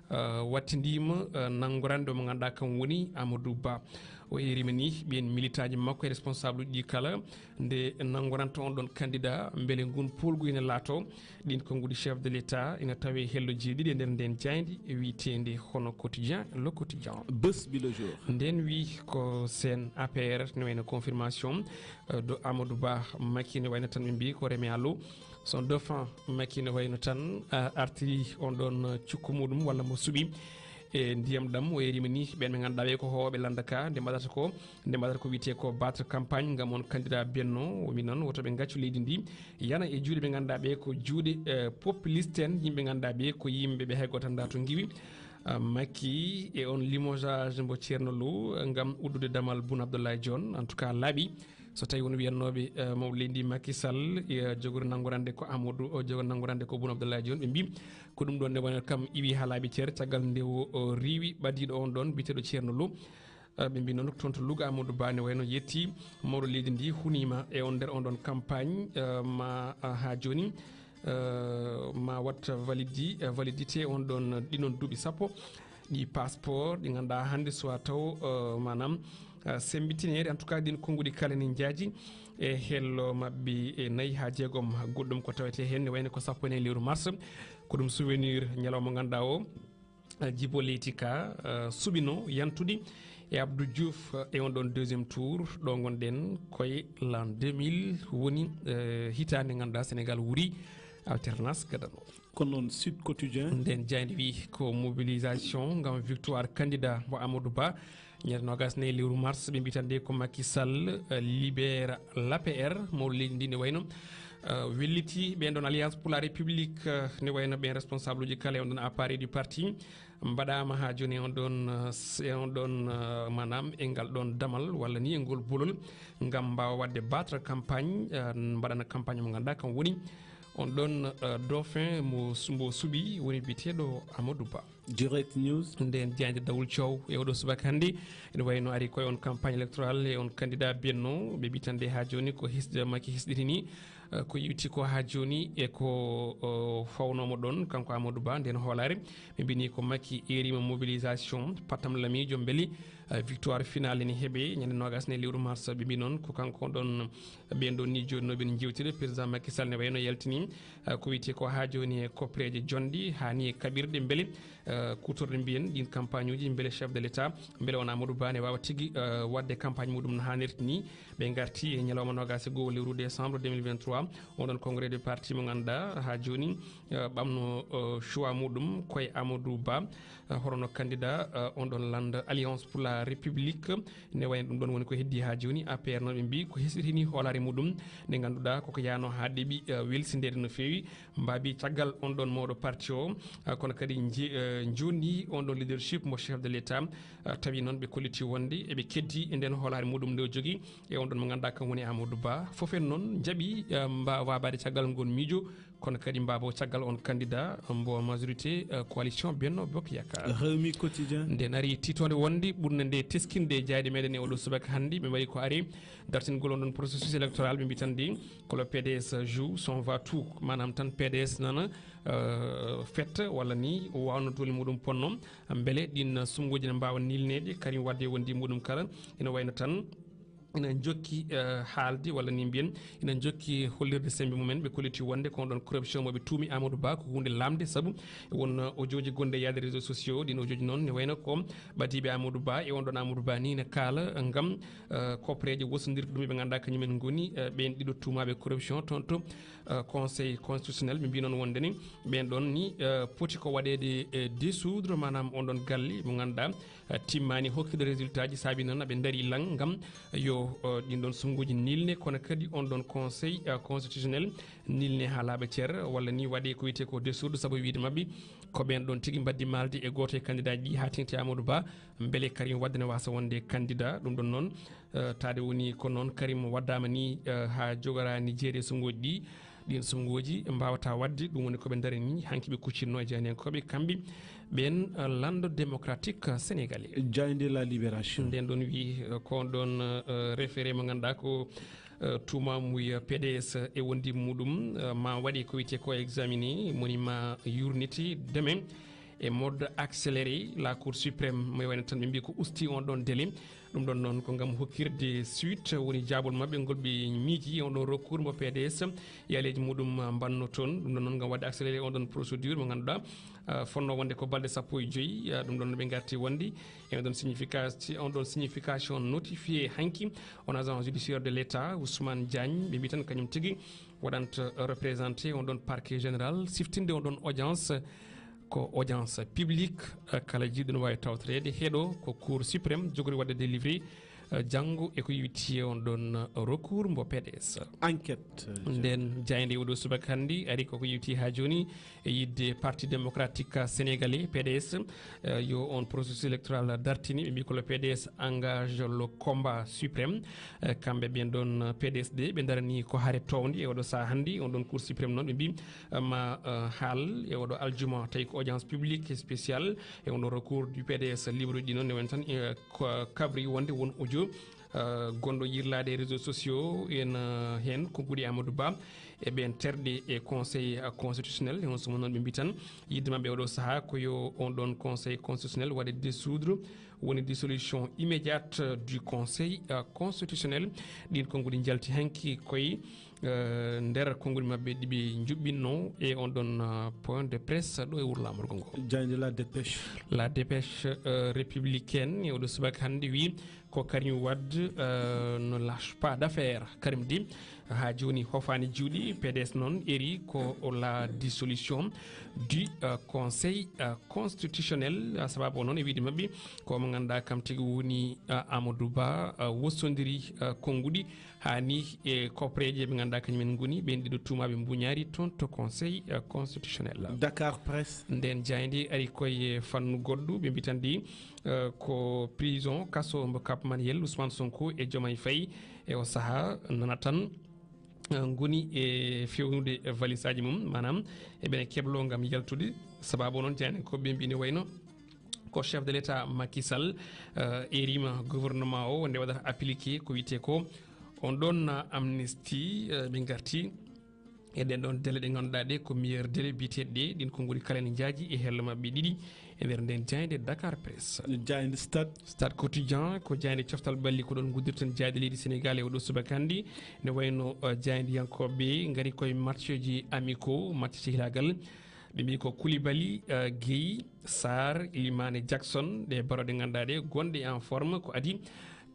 eh, wattindiima, eh, nanngorande mo ngannduɗaa kam woni Amadou Ba. O eerima ni ɓeen militaaji makko e responsable uji ɗi kala nde nanngoranta on ɗon candidat, mbele ngun poolgu ina laato. Ɗin konnguɗi chef de l'État ina tawe hello jeeɗiɗi e nder nden jaaynde wiyeteende hono Quotidien, Le Quotidien. Bés bi le jour. Nden wi ko seen A P R ne wayno confirmation, eh, do Amadou Ba Macky ne wayno tan ɓe mbii ko Reme Allo. Son dauphin Macky ne wayno tan, eh, artiri on ɗon, eh, cukko muɗum walla mo suɓi e ndiyam ɗam. O eerima ni ɓeen ɓe ngannduɗaa ɓe ko hooɓe lannda ka, nde mbaɗata ko, nde mbaɗata ko wiyetee ko battre campagne ngam on candidat Benno. O wi noon woto ɓe ngaccu leydi ndi yana e juuɗe ɓe ngannduɗaa ɓe ko juuɗe, eh, populiste en, yimɓe ngannduɗaa ɓe ko yimɓe ɓe hay gooto anndaa to ngiwi. Ah, Macky e on limogeage mbo Thierno Lo ngam uddude damal Boun Abdallah Dionne, en tout cas laaɓi. So tawi won wiyannooɓe, eh, mawɗo leydi Macky Sall, eh, jogori nanngorande ko Amadou, o jogori nanngorande ko Boun Abdallah Dionne, ɓe mbii ko ɗum ɗon ne wayno kam iwi haa laaɓi cer caggal nde o, o riiwi ɓadiiɗo on ɗon biyeteeɗo Thierno Lo. Eh, ɓe mbii noon toon to Louga Amadou Ba ne wayno yetti mawɗo leydi ndi huniima e on nder on ɗon campagne, eh, ma, ah, haa jooni, eh, ma watta validi-, eh, validité on ɗon ɗinon duuɓi sappo. Ɗi passeport ɗi ngannduɗaa hannde suwa taw, eh, maanaam, eh, semmbitinee. En tout cas, ɗin konnguɗi kala ne njaaji e hello maɓɓe e nayi haa jeegom. Goɗɗum ko tawetee heen ne wayno ko sappo e nayi lewru mars. Ko ɗum souvenir ñalawma mo ngannduɗaa o, eh, Djibo Leyti Ka, eh, suɓino yantude e Abdou Diouf, eh, e on ɗon deuxième tour ɗo ngonɗen koye l'an deux mille woni, eh, hitaande ngannduɗaa Sénégal wuuri alternance gadano. Kono noon Sud Quotidien. Nden jaaynde wi ko mobilisation ngam victoire candidat mo Amadou Ba. Ñande noogas nayi lewru mars ɓe mbii tan de ko Macky Sall, eh, libère l'A P R, mawɗo leydi ndi ne wayno, eh, welliti ɓeen ɗon Alliance pour la République, eh, ne wayno ɓeen responsable uji kala e on ɗon appareil du parti mbaɗaama haa jooni e on ɗon, eh, s-, e on ɗon, eh, maanaam e ngal ɗon damal walla ni e ngol bolol ngam mbaawa waɗde battre campagne, eh, mbaɗana campagne mo ngannduɗaa kam woni on ɗon, eh, dauphin mo su-, mbo suɓi woni biyeteeɗo Amadou Ba. Direct News. Nden jaaynde Dawul Coow e oɗo subaka hannde ene wayno ari koye on campagne électorale e on candidat Benno. Ɓe mbii tan de haa jooni ko hisde Macky hisɗitini, eh, ko iwti ko haa jooni e ko, eh, fawnoomo ɗon kanko Amadou Ba nden hoolaare. Ɓe mbini ko Macky eerima mobilisation patam lamiijo mbeli, eh, victoire finale ne heɓe ñande noogas ne lewru mars. Ɓe mbii noon ko kanko ɗon ɓeen ɗon ni jooni no ɓen jewtide président Macky Sall ne wayno yaltini, eh, ko wiyetee ko haa jooni e koppereeje jonɗe haa ni e kaɓirɗe mbele, eh, kuutorɗe mbiyen ɗin campagne uji mbele chef de l'État mbele on Amadou Ba ne waawa tigi, eh, waɗde campagne muɗum no haanirta ni. Ɓe ngarti e ñalawma noogas e go'o lewru décembre deux mille vingt-trois, on ɗon congrès de parti mo ngannduɗaa haa jooni, eh, ɓamno, eh, choix muɗum koye Amadou Ba, eh, hono candidat, eh, on ɗon lannda Alliance pour la République. Ne wayno ɗum ɗon woni ko heddi haa jooni. A P R noon ɓe mbii ko hisɓitini hoolaare muɗum nde ngannduɗaa koko yaano haa ɗeɓi, eh, welsindeede no feewi. Mbaabi caggal on ɗon mawɗo parti o, eh, kono kadi nji-, eh, njondi on ɗon leadership mo chef de l'État, eh, tawi noon ɓe kolliti wonde eɓe keddi e nden hoolaare muɗum nde o jogii e on ɗon mo ngannduɗaa kam woni Amadou Ba. Fof en noon njaɓi, eh, mba-, waabaade caggal ngon miijo, kono kadi mbaabo caggal on candidat mbo majorité, eh, coalition Benno Bokk Yaakaar. Rewmi Quotidien. Nde nari tiitoonde wonde ɓurnde nde teskinde e jayɗe meɗen e oɗo subaka hannde, ɓe mbaɗi ko ari dartingol on ɗon processus électoral, ɓe mbii tan de ko le P D S joue son va-tout, maanaam tan P D S nana, eh, fetta walla ni wawno doole muɗum ponno, mbele ɗin sumngooji ne mbaawa nilneede. Karim Wade e wondi muɗum kala ina wayno tan ina njokki eh, haalde walla ni mbiyen ina njokki hollirde semmbe mumen. Ɓe kolliti wonde ko on ɗon corruption mo ɓe tuumi Amadou Ba ko huunde lamnde, sabu won eh, audio ji gonɗi e yaade réseaux sociaux. Ɗin audio ji noon ne wayno ko ɓadiiɓe Amadou Ba e on ɗon Amadou Ba ni ne kaala ngam eh, kopreeje wosondirɗe ɗum ɓe ngannduɗaa kañumen ngoni eh, ɓeen ɗiɗo tuumaaɓe corruption toon to eh, Conseil constitutionnel. Ɓe mbii noon wonde ni ɓeen ɗon ni eh, poti ko waɗeede eh, dissoudre, maanaam on ɗon galle mo ngannduɗaa eh, timmaani hokkirde résultat ji, saabi noon aɓe ndarii lan ngam yo eh, ɗin ɗon sunnguuji nilne, kono kadi on ɗon Conseil eh, constitutionnel nilne haa laaɓa cer, walla ni waɗee ko wiyetee ko dissoudre, sabu wiyde maɓɓe ko ɓeen ɗon tigi mbaddi maalde e gooto e candidat ji haa teŋti Amadou Ba, mbele Karim Wade ne waasa wonde candidat. Ɗum ɗon noon eh, taade woni ko noon Karim waddaama ni eh, haa jogoraani jeeri e sunnguuji ɗi. Ɗiin sunnguuji mbaawataa waɗde, ɗum woni ko ɓe ndarii ni, hanki ɓe kuccinno e jayniyankooɓe kamɓe ɓeen eh, lanndo démocratique sénégalais. Jaaynde La Libération. Nden ɗon wiyi eh, ko on ɗon eh, référé mo ngannduɗaa ko eh, tuumaamuya P D S e wondi muɗum eh, ma waɗi ko wiyetee ko examiné, moni ma yurniti demain e mode accéléré. La Cour suprême mo wayno tan ɓe mbii ko usti on ɗon délai. Ɗum ɗon noon ko ngam hokkirde suite, woni jaabol maɓɓe ngol ɓe miiji on ɗon recours mo P D S yaaleeji muɗum mbanno toon. Ɗum ɗon noon ngam waɗde accéléré on ɗon procédure mo ngannduɗaa eh, fonno wonde ko balɗe sappo e joyi eh, ɗum ɗon ɓe ngarti wonde e on ɗon signification, on ɗon signification notifié hanki on agent judiciaire de l'État Ousmane Diagne, ɓe mbii tan kañum tigi waɗanta représenté on ɗon parquet général siftinde on ɗon audience. Ko audience publique eh, kala jiɗɗo no waawi tawtoreede heɗo ko Cour suprême jogori waɗde délivré eh, janngo e ko yowiti on ɗon eh, recours mbo P D S. Enquête. Nden jaaynde oɗo subaka hannde ari koko yewti haa jooni e yidde Parti démocratique sénégalais, P D S, eh, yo on processus électoral dartini. Ɓe mbii ko le P D S engage le combat suprême. Eh, kamɓe ɓen ɗon P D S de ɓe darani ko hare townde e oɗo saha hannde. On ɗon Cour suprême noon ɓe mbii eh, ma eh, haal e oɗo aljuma, tawi ko audience publique spéciale e on ɗon recours du P D S. Libre ɗi noon ne woni tan eh, ko kabri wonde won audio eh, gonɗo yirlaade e réseaux sociaux ena heen, ko guɗi Amadou Ba e ɓeen terɗe e Conseil eh, constitutionnel. E on suma noon ɓe mbii tan yidde maɓɓe oɗo saha ko yo on ɗon Conseil constitutionnel waɗe dissoudre, woni dissolution immédiate du Conseil eh, constitutionnel. Ɗin konnguɗi njalti hanki koye eh, nder konnguɗi maɓɓe ɗi ɓe njuɓɓinno e on ɗon eh, point de presse ɗo e wuro laamorgo ngo. Jaaynde La Dépêche. La Dépêche eh, républicaine e oɗo subaka hannde wi ko Karim Wade eh, ne lâche pas d'affaire. Karim di haa jooni hofaani juuɗe. P D S noon eri ko la dissolution du eh, Conseil eh, constitutionnel. Eh, sababu o noon e wiide maɓɓe ko mo ngannduɗaa kam tigi woni eh, Amadou Ba eh, wosondiri eh, konnguɗi haa ni e kopreeje ɓe ngannduɗaa kañumen ngoni ɓeen ɗiɗo tuumaaɓe mbuñaari toon to Conseil eh, constitutionnel. Dakar Presse. Nden jaaynde ari koye fannu goɗɗo, ɓe mbii tan di eh, ko prison, kaso mbo Cap Manuel, Ousmane Sonko e Diomaye Faye e o saha nana tan eh, ngoni e fewnude valise aji mum, maanaam eɓene keblo ngam yaltude. Sababu o noon jaaynde ko ɓe mbii ne wayno ko chef de l'État Macky Sall eh, erima gouvernement o nde waɗata appliqué ko wiyetee ko on ɗon eh, amnistie. Eh, ɓe ngarti e ɗen ɗon délai ɗe ngannduɗaa ɗe ko meilleur délai biyeteeɗe ɗe. Ɗin ko ngoni kala ene njaaji e hello maɓɓe ɗiɗi e nder nden jaaynde Dakar Presse. Jaaynde Stade. Stade Quotidien ko jaaynde coftal ɓalli ko ɗon nguddirten jaaynde leydi Sénégal e oɗo subaka hannde. Ne wayno eh, jaayndiyankooɓe ngari koye matchji amicaux, match cehilaagal. Ɓe mbii ko Koulibaly, eh, Guèye, Sarr, Iliman e Jackson, ɗe baroɗe ngannduɗaa ɗe gonɗe en forme ko adi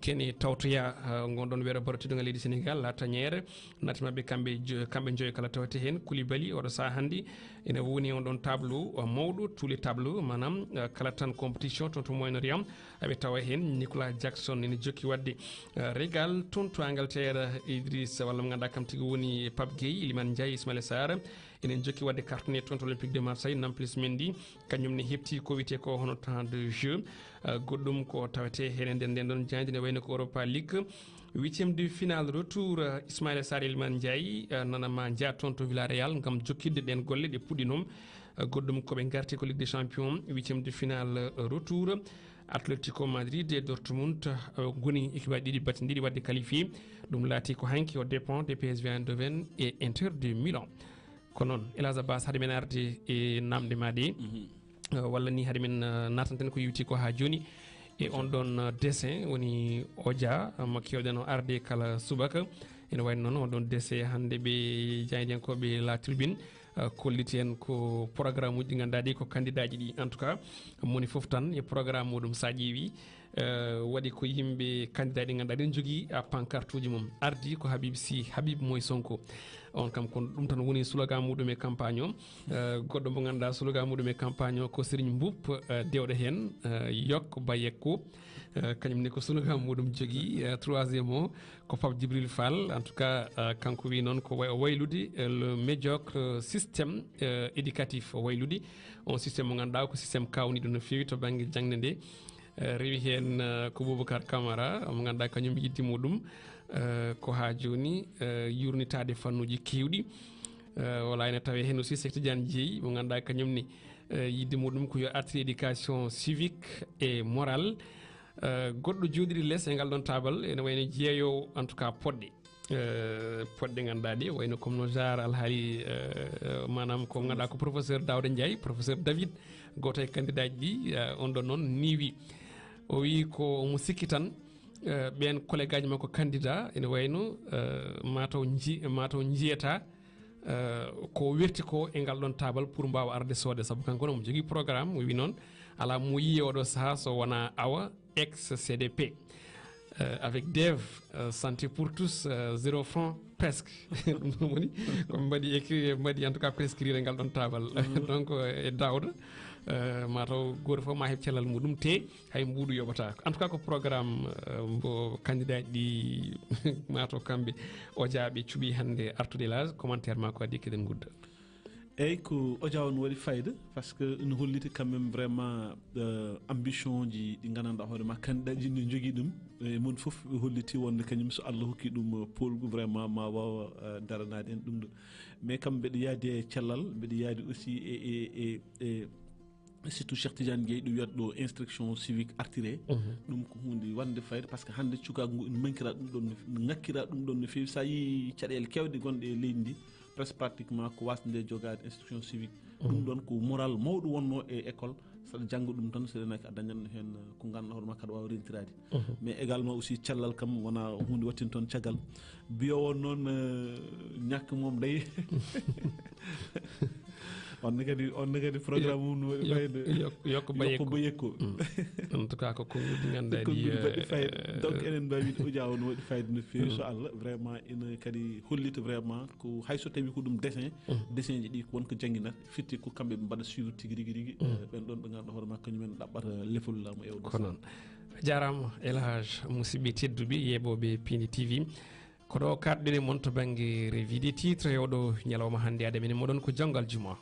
kene tawtoya eh, ngon ɗon weeɗo baro teddungal leydi Sénégal, La Tanière, naati maɓɓe kamɓe jo- kamɓe njoyo kala tawete heen. Koulibaly oɗo saha hannde ene woni on ɗon tableau eh, mawɗo, tous les tableaux, maanaam eh, kala tan compétition toon to Moyen-Orient aɓe tawa heen. Nicolas Jackson ene jokki waɗde eh, régal toon to Angleterre. Idriss walla mo ngannduɗaa kam tigi woni Pape Guèye, Iliman Ndiaye, Ismaïla Sarr, enen jokki waɗde cartonné toon to Olympique de Marseille. Nampalys Mendy kañum ne heɓti ko wiyetee ko hono temps de jeu eh, goɗɗum ko tawetee heen e nder nden ɗon jaaynde ne wayno ko Europa League, huitième de finale retour eh, Ismaïla Sarr, Iliman Ndiaye eh, nana ma njaa toon to Villarreal ngam jokkitde ɗeen golle ɗe puɗɗinom. Eh, goɗɗum ko ɓe ngarti ko Ligue des Champions, huitième de finale eh, retour. Atletico Madrid e Dortmund eh, ngoni équipe aji ɗiɗi battindiɗi waɗde qualifié. Ɗum laati ko hanki au dépens de P S V Eindhoven e Inter de Milan. Ko noon, El Hadj Abbas, hade men arde e namde ma ɗe, eh, walla ni hade men eh, natanten ko yewti ko haa jooni E on ɗon, uh, dessin woni oja, uh, mo keewɗen o arde kala subaka. Ene wayno noon on ɗon dessin hannde ɓe jaayndiyankooɓe La Tribune, uh, kolliti en ko programme uji ɗi ngannduɗaa ɗi ko candidat ji ɗi. En tout cas, moni fof tan e programme muɗum, so a ƴeewi, uh, waɗi ko yimɓe candidat ɗi ngannduɗaa ɗi njogii, uh, pancarte uji mum. Ardi ko Habib Sy, Habib Moy Sonko. On kam ko ɗum tan woni slogan muɗum e campagne o. Eh, goɗɗo mo ngannduɗaa slogan muɗum e campagne o ko Serigne Mboup, eh, dewɗo heen, eh, yok ba yekko. Eh, kañum ne ko slogan muɗum jogii. Eh, troisième o ko Pape Djibril Fall. En tout cas, eh, kanko wi noon ko way-, o waylude, eh, le médiocre système, eh, éducatif. O waylude on système mo ngannduɗaa ko système kaawniiɗo no feewi to bannge jaŋde nde. Eh, rewi heen, eh, ko Boubacar Camara, mo ngannduɗaa kañum yidde muɗum, eh, ko haa jooni, eh, yuurnitaade fannuuji keewɗi. Eh, wala ene tawee heen aussi Cheikh Tidiane Dièye, mo ngannduɗaa kañum ne, eh, yidde muɗum ko yo artir éducation civique et morale. Eh, goɗɗo jooɗiiɗo les e ngal ɗon taabal, ene wayno jeeyoowo, en tout cas, poɗɗe. Eh, poɗɗe ngannduɗaa ɗe, wayno comme no genre alhaali, eh, maanaam ko ngannduɗaa ko professeur Daouda Ndiaye, professeur David, gooto e candidat ji ɗi, eh, on ɗon noon niwi. O wi ko omo sikki tan, eh, ɓeen collègue aji makko candidat ene wayno, eh, mataw nji-, mataw njiyata, eh, ko werti ko e ngal ɗon taabal pour mbaawa arde soode, sabu kanko ne omo jogii programme, o wi noon alaa mo yiyi oɗo sahaa so wonaa awa ex C D P. Euh, avec Dev, euh, santé pour tous, euh, zéro franc presque. Ɗum ɗum woni ko mbaɗi écrit, mbaɗi en tout cas prescrire ngal ɗon taabal. Donc, euh, e Daouda, euh, mataw gooto fof ma heɓ cellal muɗum te hay mbuuɗu yoɓata. En tout cas ko programme, euh, mbo candidat ji ɗi mataw kamɓe o jaaɓe cuɓi hannde artude la commentaire ma ko addi keɗen gudda. Eyyi, ko oja on waɗi fayida, parce que ina holliti quand même vraiment, euh, ambition ji ɗi nganndanɗaa hoore ma candidat ji ne jogii ɗum. E mon fof holliti wonde kañum so Allah hokki ɗum, euh, poolgu vraiment ma waawa, euh, daranaade en ɗum ɗo. Mais kam mbeɗa yaadi e cellal, mbeɗa yaadi aussi e, e, e, e surtout Cheikh Tidiane Gueye ɗo wiyata ɗo instruction civique artiré. Ɗum ko hunde wonde fayida parce que hannde cukaagu ngu ina mankira ɗum ɗon no, no ŋakkira ɗum ɗon no feewi. So a yii caɗeele keewɗe gonɗe e leydi ndi, presque pratiquement ko wasde nde jogaade instruction civique. Ɗum ɗon ko moral mawɗo wonno e école. Saɗa jannga ɗum tan, so renaki a dañan heen ko ngannduɗaa hoore ma kaɗa waawa rentiraade. Mais également aussi cellal kam wona hunde wattin toon caggal. Biyo on noon, eh, ñàkk moom day. On ne kadi, on ne kadi programme mum no waɗi fayida. Yok-, yok-, yokko bayekko. Yokko bayekko. En tout cas ko konguɗi ngannduɗaa ɗi, konguɗi mbaɗi fayida. Donc enen mbawi wiide oja on waɗi fayida no feewi so Allah. Vraiment ina kadi hollita vraiment ko hay so tawi ko ɗum dessin, dessin ji ɗi ko won ko jannginata, firti ko kamɓe ɓe mbaɗa suivre tigi rigi rigi, eh, ɓen ɗon ɓe ngannduɗaa hoore ma kañumen ɗaɓɓata lefol laamu e oɗo. Ko noon. A jaaraama El Hadj, musidɓe tedduɓe yeeɓooɓe Pindi T V. Ko ɗo kaɗɗen e mon to bannge revue des titres e oɗo ñalawma hannde, aɗa menen moɗon ko janngal juma.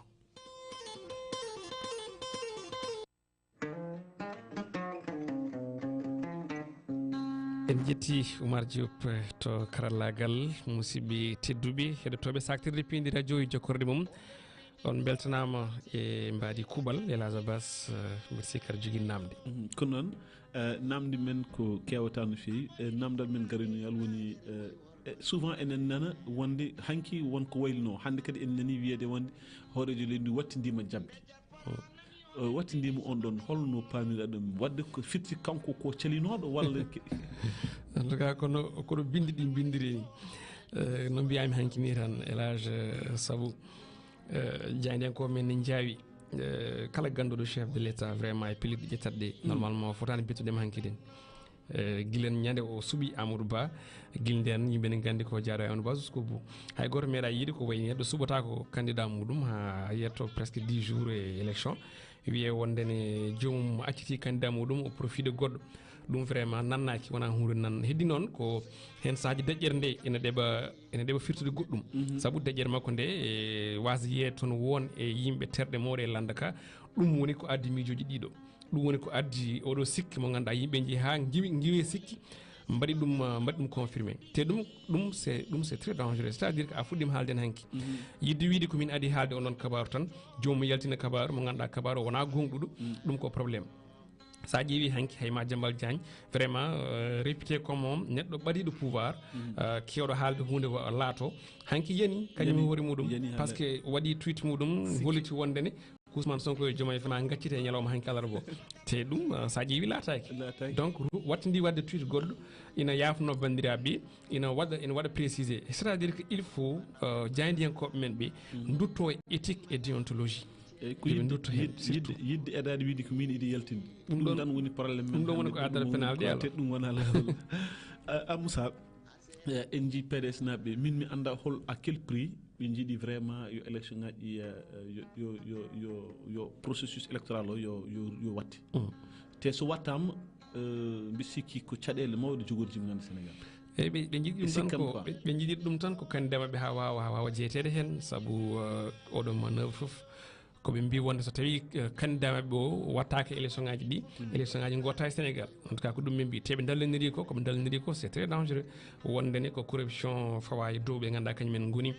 En jetti Oumar Diop, eh, to karallaagal, musidɓe tedduɓe heɗotooɓe saktirde Pindi radio e jokkorɗe mum. On mbeltanaama e mbaadi kuuɓal, El Hadj Abbas, eh, mbiɗa sikki aɗa jogii naamnde. Mhm, ko noon, eh, naamnde men ko keewata no feewi. Eh, naamndal men garinoyal woni, eh, eh, souvent enen nana wonde hanki won ko wayluno. Hannde kadi en nani wiyeede wonde hooreejo leydi ndi wattindiima jaɓde. Hmm. Eh, wattindiima on ɗon, holno paamira ɗum? Waɗde ko firti kanko ko calinooɗo walla ke- En tout cas, kono, kono binndi ɗi mbinndiri ni. Eh, no mbiyaami hanki ni tan, El Hadj, eh, sabu, eh, jaayndiyankooɓe men ne njaawi, eh, kala gannduɗo chef de l'État vraiment e pellitɗe ƴettat ɗe, normalement, fotaani bettude mo hanki den. Eh, gilen ñande o suɓi Amadou Ba, gil nden yimɓe ne nganndi ko jaara e Amadou Ba jusqu'au bout. Hay gooto meeɗa yiide ko wayi neɗɗo suɓata ko candidat muɗum haa yetto presque dix jours e élection. Wiye wonde ne joomum acciti candidat muɗum, o profite goɗɗo. Ɗum vraiment nannaaki, wona hunde nan. Heddi noon ko heen saaji deƴƴere nde ina ɗeɓa, ina ɗeɓa firtude goɗɗum. Mhm. Sabu deƴƴere makko nde, e, waasde yiyeede toon won e yimɓe terɗe mawɗe e lannda ka. Ɗum woni ko addi miijooji ɗiɗo. Ɗum woni ko addi oɗo sikke mo ngannduɗaa yimɓe njehi haa ngiwi, ngiwi sikki, mbaɗi ɗum, ah, mbaɗi ɗum confirmé. Te ɗum, ɗum c'est, ɗum c'est très dangereux. C'est-à-dire que a fuɗɗiima haalde heen hanki. Mhm. Yiɗde wiide ko min adii haalde on ɗon kabaaru tan, joomum yaltina kabaaru mo ngannduɗaa kabaaru o wonaa goongɗuɗo, mhm, ɗum ko problème. So a ƴeewi hanki hay ma Jambal Diagne, vraiment, euh, réputé comme on, neɗɗo ɓadiiɗo pouvoir, mhm, euh, keewɗo haalde huunde wa-, laato. Hanki yani, kañum yani, hoore muɗum, yani haalde. Parce que waɗi tweet muɗum, sikki, holliti wonde ne, Ousmane Sonko e Diomaye Faye ma gaccite e ñalawma hanki alarba o. Te ɗum, uh, sa ƴeewi laataaki. Laataaki. Donc, ru-, wattidi waɗde tweet goɗɗo, ina yaafno banndiraaɓe, ina waɗa, ina waɗa précisé. C'est-à-dire que il faut, uh, jaayndiyankooɓe men ɓe ndutto e éthique et déontologie. Eyyi, ko yidde, ndutto heen, yidde, surtout. Yidde, yidde eɗaade wiide ko min iɗi yaltini. Ɗum ɗum ɗon, tan woni problème men ɗum ɗon woni hannde, ko addata ɗum woni penal ko ɗe ala. Te ɗum wona laawol. A, a Moussa, eh, en njii P D S naaɓe, min mi annda hol à quel prix ɓe njiɗi vraiment yo élection ngaji, eh, yo, yo, yo, yo, yo processus électoral o yo, yo, yo watte. Mm. Te so wattaama, eh, mbi sikki ko caɗeele mawɗe jogorji mo nganndu Sénégal. Eyyi, ɓe, ɓe njiɗi ɗum tan ko, quoi, ɓe, ɓe njiɗi ɗum tan ko candidat maɓɓe haa waawa, haa waawa jeyeteede heen, sabu, eh, oɗo manœuvre fof ko ɓe mbi wonde so tawi, eh, candidat maɓɓe o wattaaka élection ngaji ɗi, élection ngaji gotta e Sénégal. En tout cas, ko ɗum min mbi. Te ɓe dalloniri ko, ko ɓe dalloniri ko, c'est très dangereux. Wonde ne ko corruption fawa e dow ɓe ngannduɗaa kañum en ngoni,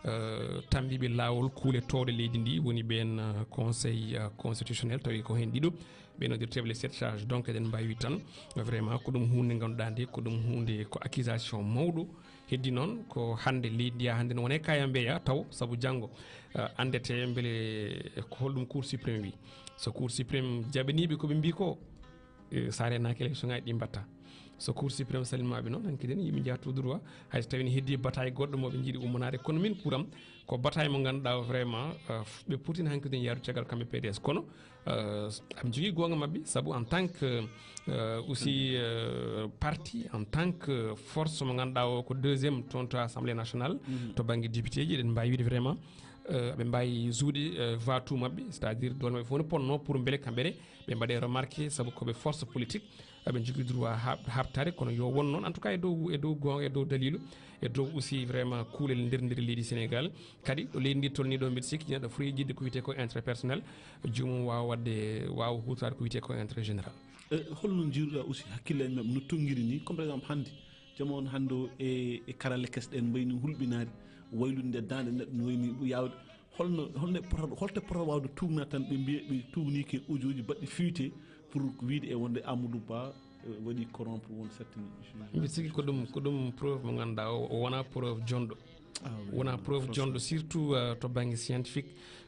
eh, tambiiɓe laawol kuule towɗe leydi ndi, woni ɓeen, eh, conseil, eh, constitutionnel, tawi ko heen ɗiɗo, ɓe noddirteeɓe les sept charges. Donc, eɗen mbawi tan, vraiment, ko ɗum huunde ngannduɗaa nde, ko ɗum huunde, ko accusation mawɗo. Heddi noon ko hannde leydi ndi, haa hannde ne wone kaya mbeya taw, sabu janngo, eh, anndete mbele ko holɗum Cour suprême wi. So Cour suprême jaɓaniiɓe ko ɓe mbi ko, eh, so a renaaki élection ngaji ɗi mbatta. So Cour suprême salminaɓe noon, hanki den yimɓe njaha tout droit. Hay so tawi ne heddi bataille goɗɗo mo ɓe njiɗi ummanaade. Kono min pour am, ko bataille mo ngannduɗaa o vraiment, eh, f-, ɓe poti hanki den yaarude caggal kamɓe P D S. Kono, eh, aɓe njogii goonga maɓɓe, sabu en tant que, eh, aussi, eh, parti, en tant que force mo ngannduɗaa o ko deuxième toon to Assemblée nationale, to bannge député ji, eɗen mbaawi wiide vraiment, eh, aɓe mbaawi jouer, eh, voix tout maɓɓe, c'est-à-dire doole maɓɓe fof no ponno pour mbele kamɓe ne ɓe mbaɗe remarqué, sabu ko ɓe force politique, aɓe njogii droit hab-, habtaade, kono yo won noon, en tout cas, e dow, e dow goonga, e dow dalilu, e dow aussi vraiment kuulel nder, nder leydi Sénégal. Kadi ɗo leydi ndi tolni ɗo, mbiɗa sikki neɗɗo foti jidde ko wiyetee ko intérêt personnel, joomum waawa waɗde, waawa huutoraade ko wiyetee ko intérêt général. Eh, holno njiiruɗaa aussi hakkillaaji maɓɓe no tonngiri ni, comme par exemple hannde, jamaanu hannde o e, e karalle kese ɗen mbayni hulɓinaade, waylude nde daande neɗɗo no wayni yaawde. Holno, holno e pota-, holto e pota waawde tuugnaade tan ɓe mbiya ɓe tuugnii ke audio ji baɗɗi fuité pour wiide e wonde Amadou Ba, eh, waɗi corrompre won certains juges? Mbiɗa sikki ko ɗum, ko ɗum preuve mo ngannduɗaa o, o wonaa preuve jonɗo. Ah oui, wonaa preuve jonɗo, surtout, euh, to bannge scientifique.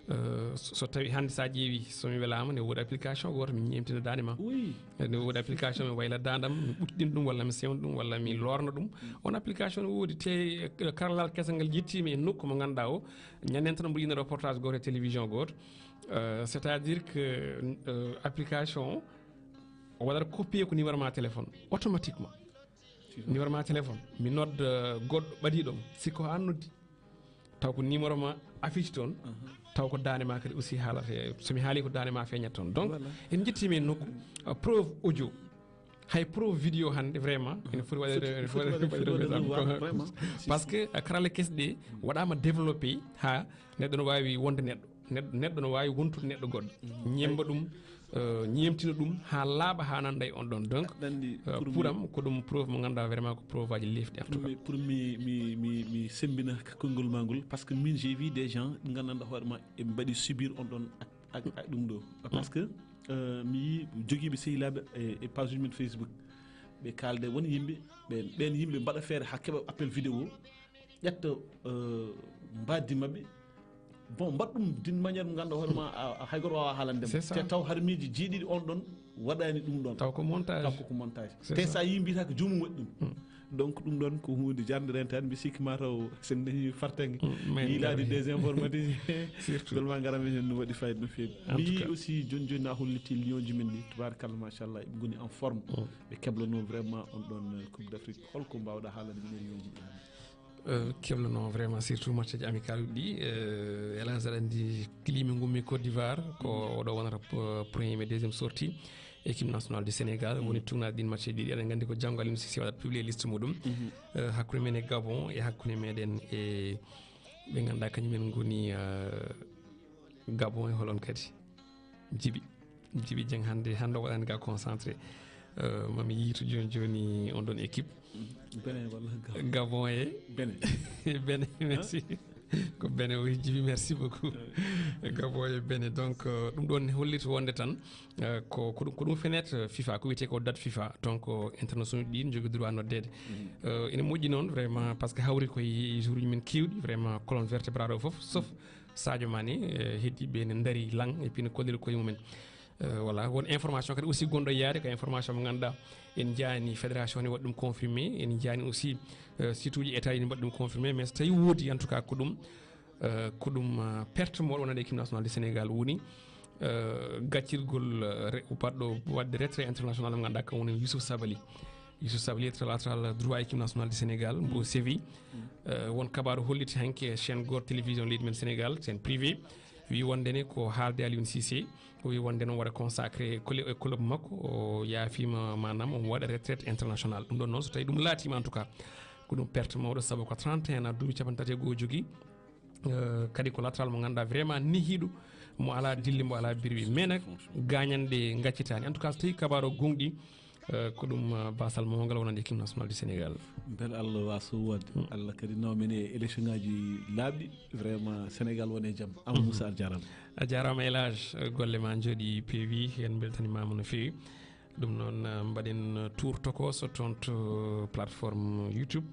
Euh, so, so tawi hannde so a ƴeewi, so mi welaama, ne woodi application gooto, mi ñeemtina daande ma. Oui. Ne woodi application, mi wayla daandam, mi ɓuttina ɗum, walla mi sewna ɗum, walla mi loorna ɗum. On application ne woodi, te, eh, karallal kesal ngal yettiima e nokku mo ngannduɗaa o, ñanden tan mboɗo yiɗno reportage gooto e télévision gooto. Euh, c'est-à-dire que, euh, application o, o waɗata copier ko numéro ma téléphone, automatiquement. Numéro ma téléphone, mi nodda goɗɗo ɓadiiɗo am, si ko an noddi, taw ko numéro ma affiche toon, taw ko daande ma kadi aussi haalata, e, so mi haali ko daande ma feeñat toon. Donc, voilà, en njettiima e nokku, uh, preuve audio, hay preuve vidéo hannde, vraiment, ene foti waɗede, ene foti waɗede, foti waɗede revoir, vraiment. Parce que, uh, karalla kesɗe waɗaama développé haa neɗɗo no waawi wonde neɗɗo. Neɗɗo, neɗɗo no waawi wontude neɗɗo goɗɗo, ñemmba ɗum, eh, ñeemtina ɗum haa laaɓa, haa nanda e on ɗon. Donc, aɗa anndi, eh, pour pour mi am, ko ɗum preuve mo ngannduɗaa vraiment ko preuve aji leefɗi, en tout cas. Pour mi, pour mi, mi, mi, mi semmbina ka konngol maa ngol, parce que min, j'ai vu des gens ɓe nganndanɗaa hoore ma, ɓe mbaɗi subir on ɗon ak-, ak-, ak-, ɗum ɗo. Parce que, eh, mi yii jogiiɓe sehilaaɓe e, e page uji men Facebook, ɓe kaalde won yimɓe, ɓe, ɓeen yimɓe mbaɗa feere haa keɓa appel vidéo, ƴetta, eh, mbaddi maɓɓe. Bon, mbaɗ ɗum d'une manière mo ngannduɗaa hoore ma, a, a, hay goto waawa haalande ma. C'est ça. Te taw har miiji jeeɗiɗi on ɗon waɗaani ɗum ɗon. Taw ko montage. Taw ko, ko montage. C'est ça. Te so a yii mbiyata ko joomum waɗi ɗum. Mm. Donc, ɗum ɗon ko huunde jarnde rentaade, mbi sikki ma taw sen dañi fartaŋŋe. Mm, mais yiilaade des informatiques. Surtout. Golma ngaram en heen no waɗi fayida no feewi. En tout cas. Mi yii aussi jooni jooni a holliti Lion ji men ɗi, tabarakallah, machallah, eɓe ngoni en forme. Mm. Ɓe keblano vraiment on ɗon, eh, Coupe d'Afrique. Holko mbaawɗaa haalande minen Lion ji ɗi hannde? Eh, keblano vraiment, surtout match ji amical ɗi. Eh, hélas, aɗa anndi climat ngu mi Côte d'Ivoire, ko oɗo wonata p-, premier e deuxième sortie équipe nationale du Sénégal. Woni tugnaade ɗin match ji ɗiɗi. Aɗa anndi ko janngo Aliou Cissé waɗat publier liste muɗum. Eh, hakkunde men e Gabon e hakkunde meɗen e ɓe ngannduɗaa kañum en ngoni, eh, Gabon e holon kadi? Jibi. Jibi Dieng hannde, hannde o waɗani ga concentré. Euh, mami yiitu jooni jooni on ɗon équipe. Bénin walla Gabon? Gabon e Bénin. Bénin, merci. Ko Bene o hijjibi, merci beaucoup. Gabo e Bene. Donc, euh, ɗum ɗon ne holliti wonde tan, euh, ko, ko ɗum, ko ɗum fenêtre, euh, fifa, ko wiyetee ko date fifa. Donc, euh, international ɗi ne jogii droit noddeede. Euh, ene moƴƴi noon, vraiment, parce que hawri koye jour uji men keewɗi, vraiment, colonne vertébrale o fof, sauf Sadio Mané, euh, heddiiɓe ne ndari lang, et puis ne kolliri koye mumen. Euh, voilà, won information kadi aussi gonɗo yaade, ko information mo ngannduɗaa en njaani fédération ne waɗi ɗum confirmé, en njaani aussi, euh, site uji état ne waɗi ɗum confirmé, mais so tawi woodi, en tout cas, ko ɗum, euh, ko ɗum, euh, perte mo wonande équipe nationale du Sénégal woni, euh, gaccirgol, euh, re-, baɗɗo waɗde retrait international mo ngannduɗaa kam woni Youssouf Sabaly. Youssouf Sabaly, latéral droit équipe nationale du Sénégal, mbo Séville. Euh, won kabaaru holliti hanki e chaîne gooto télévision leydi men Sénégal, chaîne privée. Wi wonde ne ko haalde Aliou Cissé, o wi wonde noon waɗa consacré cl-, e club makko, o yaafiima maanaam omo waɗa retraite international. Ɗum ɗon noon, so tawi ɗum laatiima, en tout cas, ko ɗum perte mawɗo, sabu ko trente et un ans, duuɓi cappanɗe tati e go'o jogii. Euh, kadi ko latéral mo ngannduɗaa vraiment nehiiɗo, mo alaa dilli, mo alaa birwi. Mais nag, gaañanɗe ngaccitaani. En tout cas, so tawi kabaaru o gonɗi, euh, ko ɗum, euh, baasal mawngal wonande équipe nationale du Sénégal. Mbele Allah waawa sowade. Mm. Allah kadi nawa men e élection ngaji laaɓɗi. Vraiment, Sénégal wone jam. Amadou Moussa, a jaaraama. A jaaraama, El Hadj, golle ma njooɗi peewi, en mbeltanimaama no feewi. Ɗum noon, eh, mbaɗen tour tokooso toon to plateforme YouTube,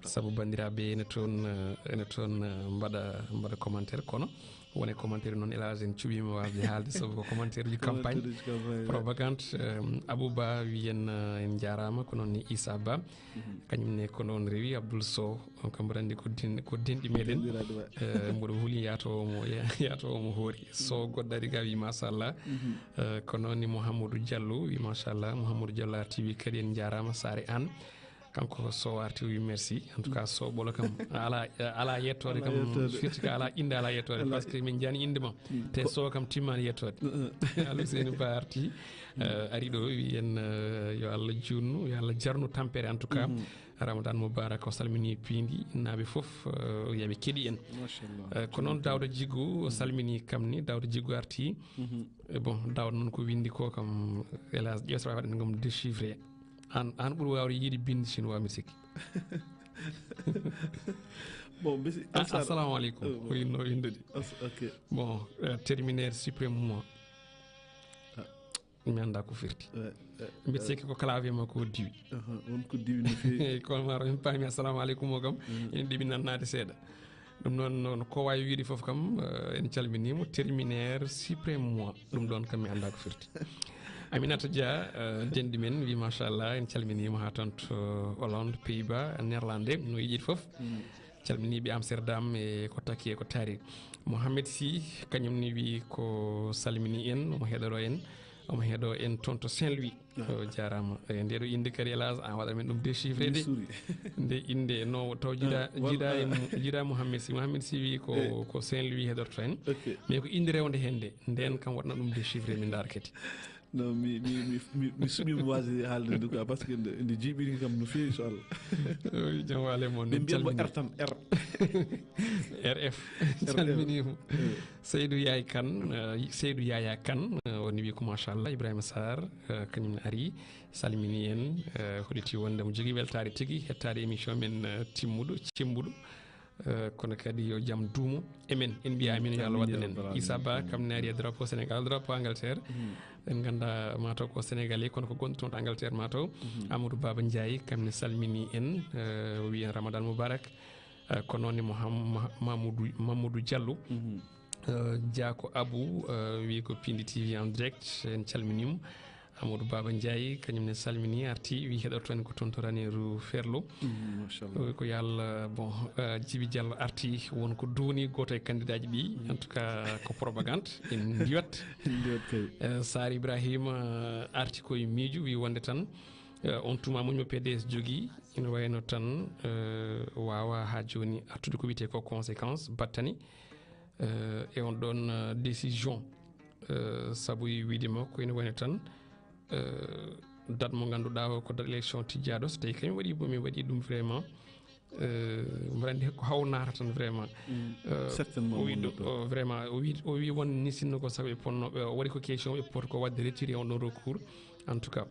sabu banndiraaɓe ene toon, eh, ene toon, eh, mbaɗa, mbaɗa commentaire, kono wone commentaire noon, El Hadj, en cuɓiima waasde haalde, sabu ko commentaire uji campagne, propagande. Eh, Abou Ba wi en, eh, en njaaraama, ko noon ne Issa Ba, kañum ne ko noon rewi. Abdoul Sow, on kam mboɗo anndi ko den-, ko denɗi meɗen. Denɗiraaɗo wa. Eh, mboɗo huli yaato mo, ya-, yaato mo hoori. Sow goɗɗo ari ga wi, machallah. Eh, ko noon ni Mouhamadou Diallo wi, machallah. Mouhamadou Diallo arti wi kadi en njaaraama, Saare Aan. Kanko Sow arti wi merci. En tout cas, Sow ɓolo kam, ala, ala yettoode kam, firti ka ala innde, ala yettoode, parce que min njaani innde ma. Te Sow kam timmaani yettoode. Aliou Seyni Ba arti, eh, ari ɗo, wi en, eh, yo Allah juutnu, yo Allah jarnu tampere, en tout cas. Ramadan Moubarak, o salmini piindi naaɓe fof, eh, yo ɓe keɗi en. Machallah. Eh, ko noon Daouda Djigo, o salmini kam ni, Daouda Djigo arti. Eh, bon, Daouda noon ko winndi ko kam, hélas, ƴeewta waɗen kam déchiffré. Aan, aan ɓuri waawde yiide binndi chinois, mbiɗa sikki. Bon, mbisi, ah, assalamu alaikum. Eh, bon. O winno, o winndodi. As-, ok. Bon, eh, terminaire suprême moi. Ah. Mi annda ko firti. Eh, eh, mbiɗa sikki ko clavier ma ko diwi. Aha, won ko diwi no feewi. Kono maro en paami assalamu alaikum o kam, ene ɗeɓi nannaade seeɗa. Ɗum noon, noon ko waawi wiide fof kam, eh, en calminiima, terminaire suprême moi. Ɗum ɗoon kam mi annda ko firti. Aminata Dia, eh, denɗi men, wi machallah, en calminiima haa toon to Hollande, Pays-Bas, Néerlande, no yiɗi fof. Calminiiɓe Amsterdam e ko takki e ko taari. Mohamed Sy, kañum ne wi ko salmini en, omo heɗoro en, omo heɗo en toon to Saint-Louis. Ah. O jaaraama. E nde ɗo innde kadi, hélas, an waɗa men ɗum déchiffré de. Nde innde no taw jiida, ah, wal-, jiida e ah. Mo-, jiida Mohamed Sy. Mohamed Sy wi ko, eh, ko Saint-Louis heɗorto en. Ok. Mais ko innde rewnde heen nde. Nden kam waɗna ɗum déchiffré, min ndaara kadi. Non, mi, mi, mi, mi, mi suɓiima waasde haalde ndu quoi, parce que nde, nde jiiɓiri kam no feewi, inchallah. Wi jam waale mon, ɓe mbiyan mo calmini. R tan, R. R F. R F. Calminiima. Eh. Seydou Yaye Kane, eh, Seydou Yaya Kane, eh, o ne wi ko machallah, Ibrahima Sarr, eh, kañum ne ari, salmini en, eh, holliti wonde mo jogii weltaare tigi, hettaade émission men, eh, timmuɗo, cembuɗo. Eh, kono kadi yo jam duumo e men. En mbiya amin, yo Allah waɗan en. Issa Ba kam ne ari e drapeau Sénégal, drapeau Angleterre. En ngannda mataw ko Sénégalais, kono ko gonɗo toon to Angleterre mataw. Amadou Baba Ndiaye kam ne salmini en, eh, o wi en Ramadan Moubarak. Eh, ko noon ne Mouham-, Mah-, Mamoudou, Mamoudou Diallo. Eh, Diako Abou, eh, wi ko Pindi T V en direct, en calminiima. Amadou Baba Ndiaye, kañum ne salmini, arti, wi heɗoto en ko toon to Raneeru Ferlo. Mm, machallah. Wi ko yo Allah, bon, eh, Djiby Diallo arti, won ko duuni gooto e candidat ji ɗi. En tout cas, ko propagande, en ndiwat. En ndiwat kay. Eh, Sarr Ibrahima, eh, arti koye miijo, wi wonde tan, eh, on tuma muñmo P D S jogii, ina wayno tan, eh, waawa haa jooni artude ko wiyetee ko conséquence battani. Eh, e on ɗon, eh, décision, eh, sabu wiide makko ene wayno tan, eh, date mo ngannduɗaa o ko date élection tijjaaɗo, so tawi kañum waɗi, mi waɗi ɗum vraiment, eh, mbaɗa anndi ko hawnata tan vraiment. Mm. Eh, certainement o wi ɗo, o vraiment, o wi, o wi won ni sinno ko sabu ɓe ponno, ɓe, o waɗi ko question ɓe poto ko waɗde retiré on ɗon recours. En tout cas,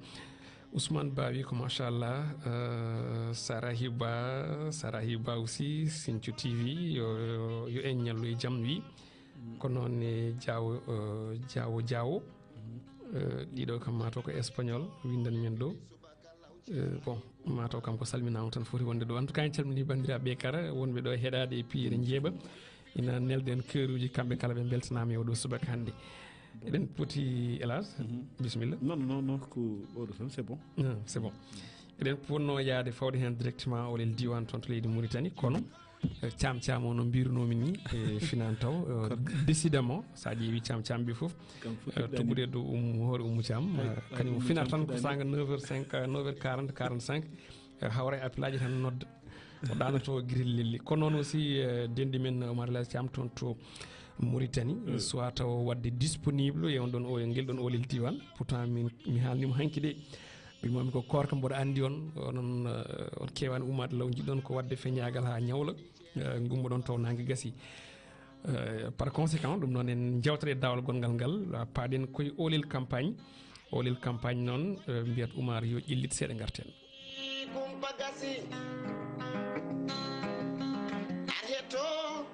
Ousmane Ba wi ko machallah, eh, Sarahi Ba, Sarahi Ba aussi, Sinthiou T V, yo, yo, yo En ñallu e jam wi. Ko noon ne jaawo, eh, jaawo, jaawo. Eh, ɗiɗo kam mato ko espagnol windani men ɗo. Eh, bon, mato kam ko salminaama tan foti wonde ɗo. En tout cas, en calmini banndiraaɓe kala wonɓe ɗo e heɗaade e piyeere njeeɓa. Ina nelden keeruuji kamɓe kala ɓe mbeltanaama e oɗo subaka hannde. Eɗen poti, hélas, bisimilla. Non, non, non, ko oɗo tan, c'est bon. Ah, c'est bon. Eɗen ponno yaade fawde heen directement olel diiwaan toon to leydi Mauritanie, kono, eh, Caam Caam o no mbirunoomi ni, e finaan taw, eh, décidément, so a ƴeewi Caam Caam ɓe fof, eh, tuggude ɗo um, hoore Ummu Caam, eh, kañum o finata tan ko saanga neuf heures cinq, eh, neuf heures quarante, quarante-cinq, eh, hawra e appelaaji tan nodda. O ɗaanoto Girel Lelli. Kono noon aussi, eh, denɗi men Omar El Hadj Thiam toon to Mauritanie, soit taw waɗde disponible e on ɗon o, ngel ɗon olel diiwaan. Pourtant min, mi haalnima hanki de. Mbimami ko koorka mboɗo anndi on, onon, eh, on keewaani ummaade law, njiɗɗon ko waɗde feñaagal haa ñawla, eh, ngummoɗon taw naange gasi. Eh, par conséquent, ɗum noon en njewtat e daawal gonngal ngal, ah, paaɗen koye olel campagne. Olel campagne noon, eh, mbiyat Oumar yo ƴellit seeɗa ngarten. Kumpa gasi. Arheto,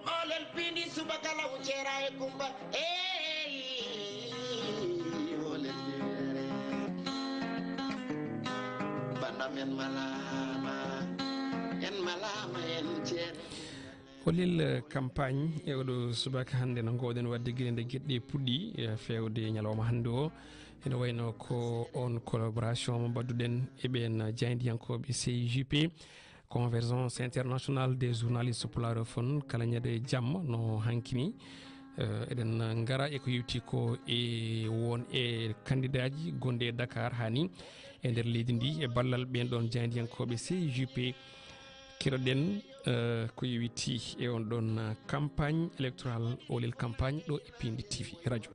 olel pindi subaka law ceera e kumpa. Eyi, olel jeere. Banda men malama, en malama, en ceere. Olel, eh, campagne e oɗo subaka hannde no ngoowɗen waɗde gila nde geɗe puɗɗi, eh, feewde ñalawma hannde o. Ene wayno ko on collaboration mo mbaɗduɗen e ɓeen jaayndiyankooɓe C I J P, Convergence Internationale des Journalistes Pularofone, kala ñande jamma no hanki ni. Eh, eɗen ngara e ko yewti ko e won e kandidaaji gonɗi e Dakar haa ni e nder leydi ndi e ballal ɓeen ɗoon jaayndiyankooɓe C I J P. Keɗoɗen, eh, ko yowiti e on ɗoon, eh, campagne électorale, olel campagne ɗo e Pindi T V radio.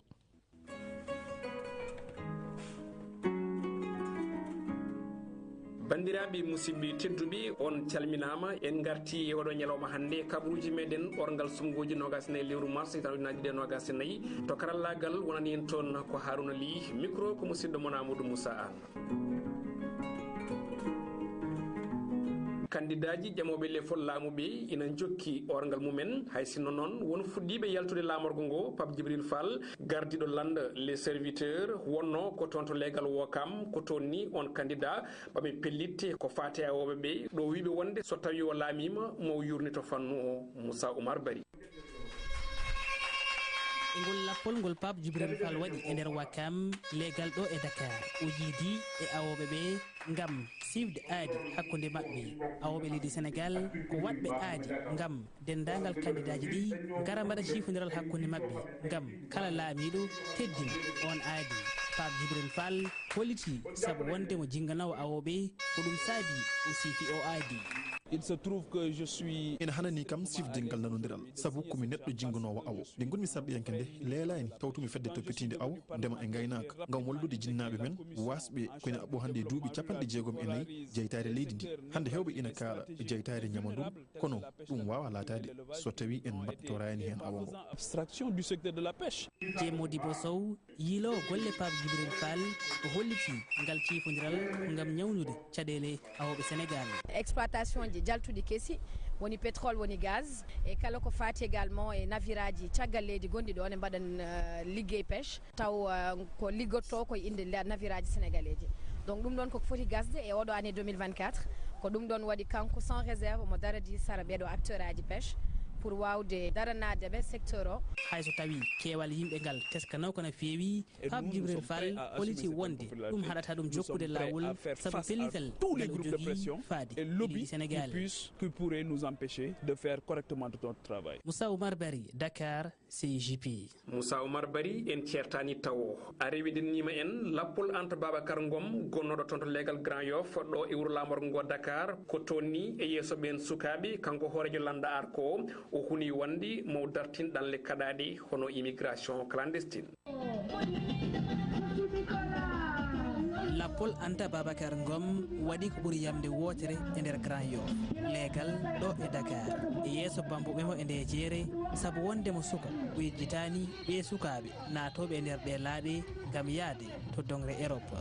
Banndiraaɓe musidɓe tedduɓe, on calminaama. En ngarti e oɗo ñalawma hannde, kaɓruuji meɗen, orngal suɓngooji noogas e nayi lewru mars, hitaande ujunaaji ɗiɗi e noogas e nayi. To karallaagal wonani en toon ko Haruna Ly, micro ko musidɗo mon Amadou Moussa Anne. Kandidaaji ƴamooɓe lefol laamu ɓe ina njokki orngal mumen, hay sinno noon won fuɗɗiiɓe yaltude laamorgo ngo. Pape Djibril Fall, gardiiɗo lannda Les Serviteurs, wonnoo ko toon to leegal Wokam, ko toon ni on kandidaa ɓami pellitte ko faati e awooɓe ɓe, ɗo wiiɓe wonde so tawii o laamiima, mo yuurnito fannu o. Moussa Oumar Bari. E ngol lappol ngol Pape Djibril Fall waɗi e nder Wakam, leegal ɗo e Dakar, o jiidi e awooɓe ɓe ngam siifde aadi hakkunde maɓɓe. Awooɓe leydi Senegaal ko waɗɓe aadi ngam denndaangal kandidaaji ɗi ngara mbaɗa ciifondiral hakkunde maɓɓe ngam kala laamiiɗo teddina oon aadi. Pape Djibril Fall holliti sabu wonde mo jinnganoowo awooɓe, ko ɗum saabi o siifi o aadi. Il se trouve que je suis... Ina hanani kam sifde ngal nanondiral, sabu ko mi neɗɗo jinnganoowo awo. Nde ngonmi sarɗiyanke nde, leelaani tawtumi fedde toppitiinde awo, ndema e ngaynaaka, ngam wallude jinnaaɓe men, waasɓe ko ina aɓɓoo hannde e duuɓi capanɗe jeegom e nayi jeytaare leydi ndi. Hannde heewɓe ina kaala jeytaare ñamanduru, kono ɗum waawaa laataade so tawii en mbaɗtoraani heen awo ngo. Abstraction du secteur de la pêche. Jee Modibo Sow, yiiloowo golle Pape Djibril Fall, o holliti ngal ciifondiral ko ngam ñawnude caɗeele awooɓe Senegaal. Exploitation ji jaltuɗi kesi, woni pétrole, woni gaz, e kala ko faati également e navire aji caggal leydi gonɗi ɗo ne mbaɗan, euh, liggey pêche, taw, euh, ko liggotto ko e innde la-, navire aji sénégalais ji. Donc ɗum ɗon koko foti gasde e oɗo année deux mille vingt-quatre, ko ɗum ɗon waɗi kanko sans réserve mo daradi sara ɓeɗo acteur aji pêche pour wawde daranade ɓe secteur o. Hay so tawi keewal yimɓe ngal teskanoo ko no feewi, Pape Djibril Fall holliti wonde ɗum haɗata ɗum jokkude laawol, sabu pellital ngal o jogii faade e leydi Senegaal. Qui pourrait nous empêcher de faire correctement notre travail. Moussa Oumar Bari, Dakar, C J P. Moussa Oumar Bari, en ceertaani tawo. A rewidinniima en lappol Anta Babacar Ngom, gonnooɗo toon to leegal Grand Yoff, ɗo e wuro laamorgo ngo Dakar, ko toon ni e yeeso ɓeen sukaaɓe, kanko hooreejo lannda arko o, o huni wonde mo dartin ɗanle kaɗaaɗe hono immigration clandestine. Lappol Anta Babakar Ngom waɗi ko ɓuri yamnde wootere e nder Grand Yoff, leegal ɗo e Dakar, e yeeso bambuɓe mo e nde jeere, sabu wonde mo suka o yejjitaani ɓee sukaaɓe naatooɓe e nder ɗee laaɗe ngam yahde to doŋre Europe.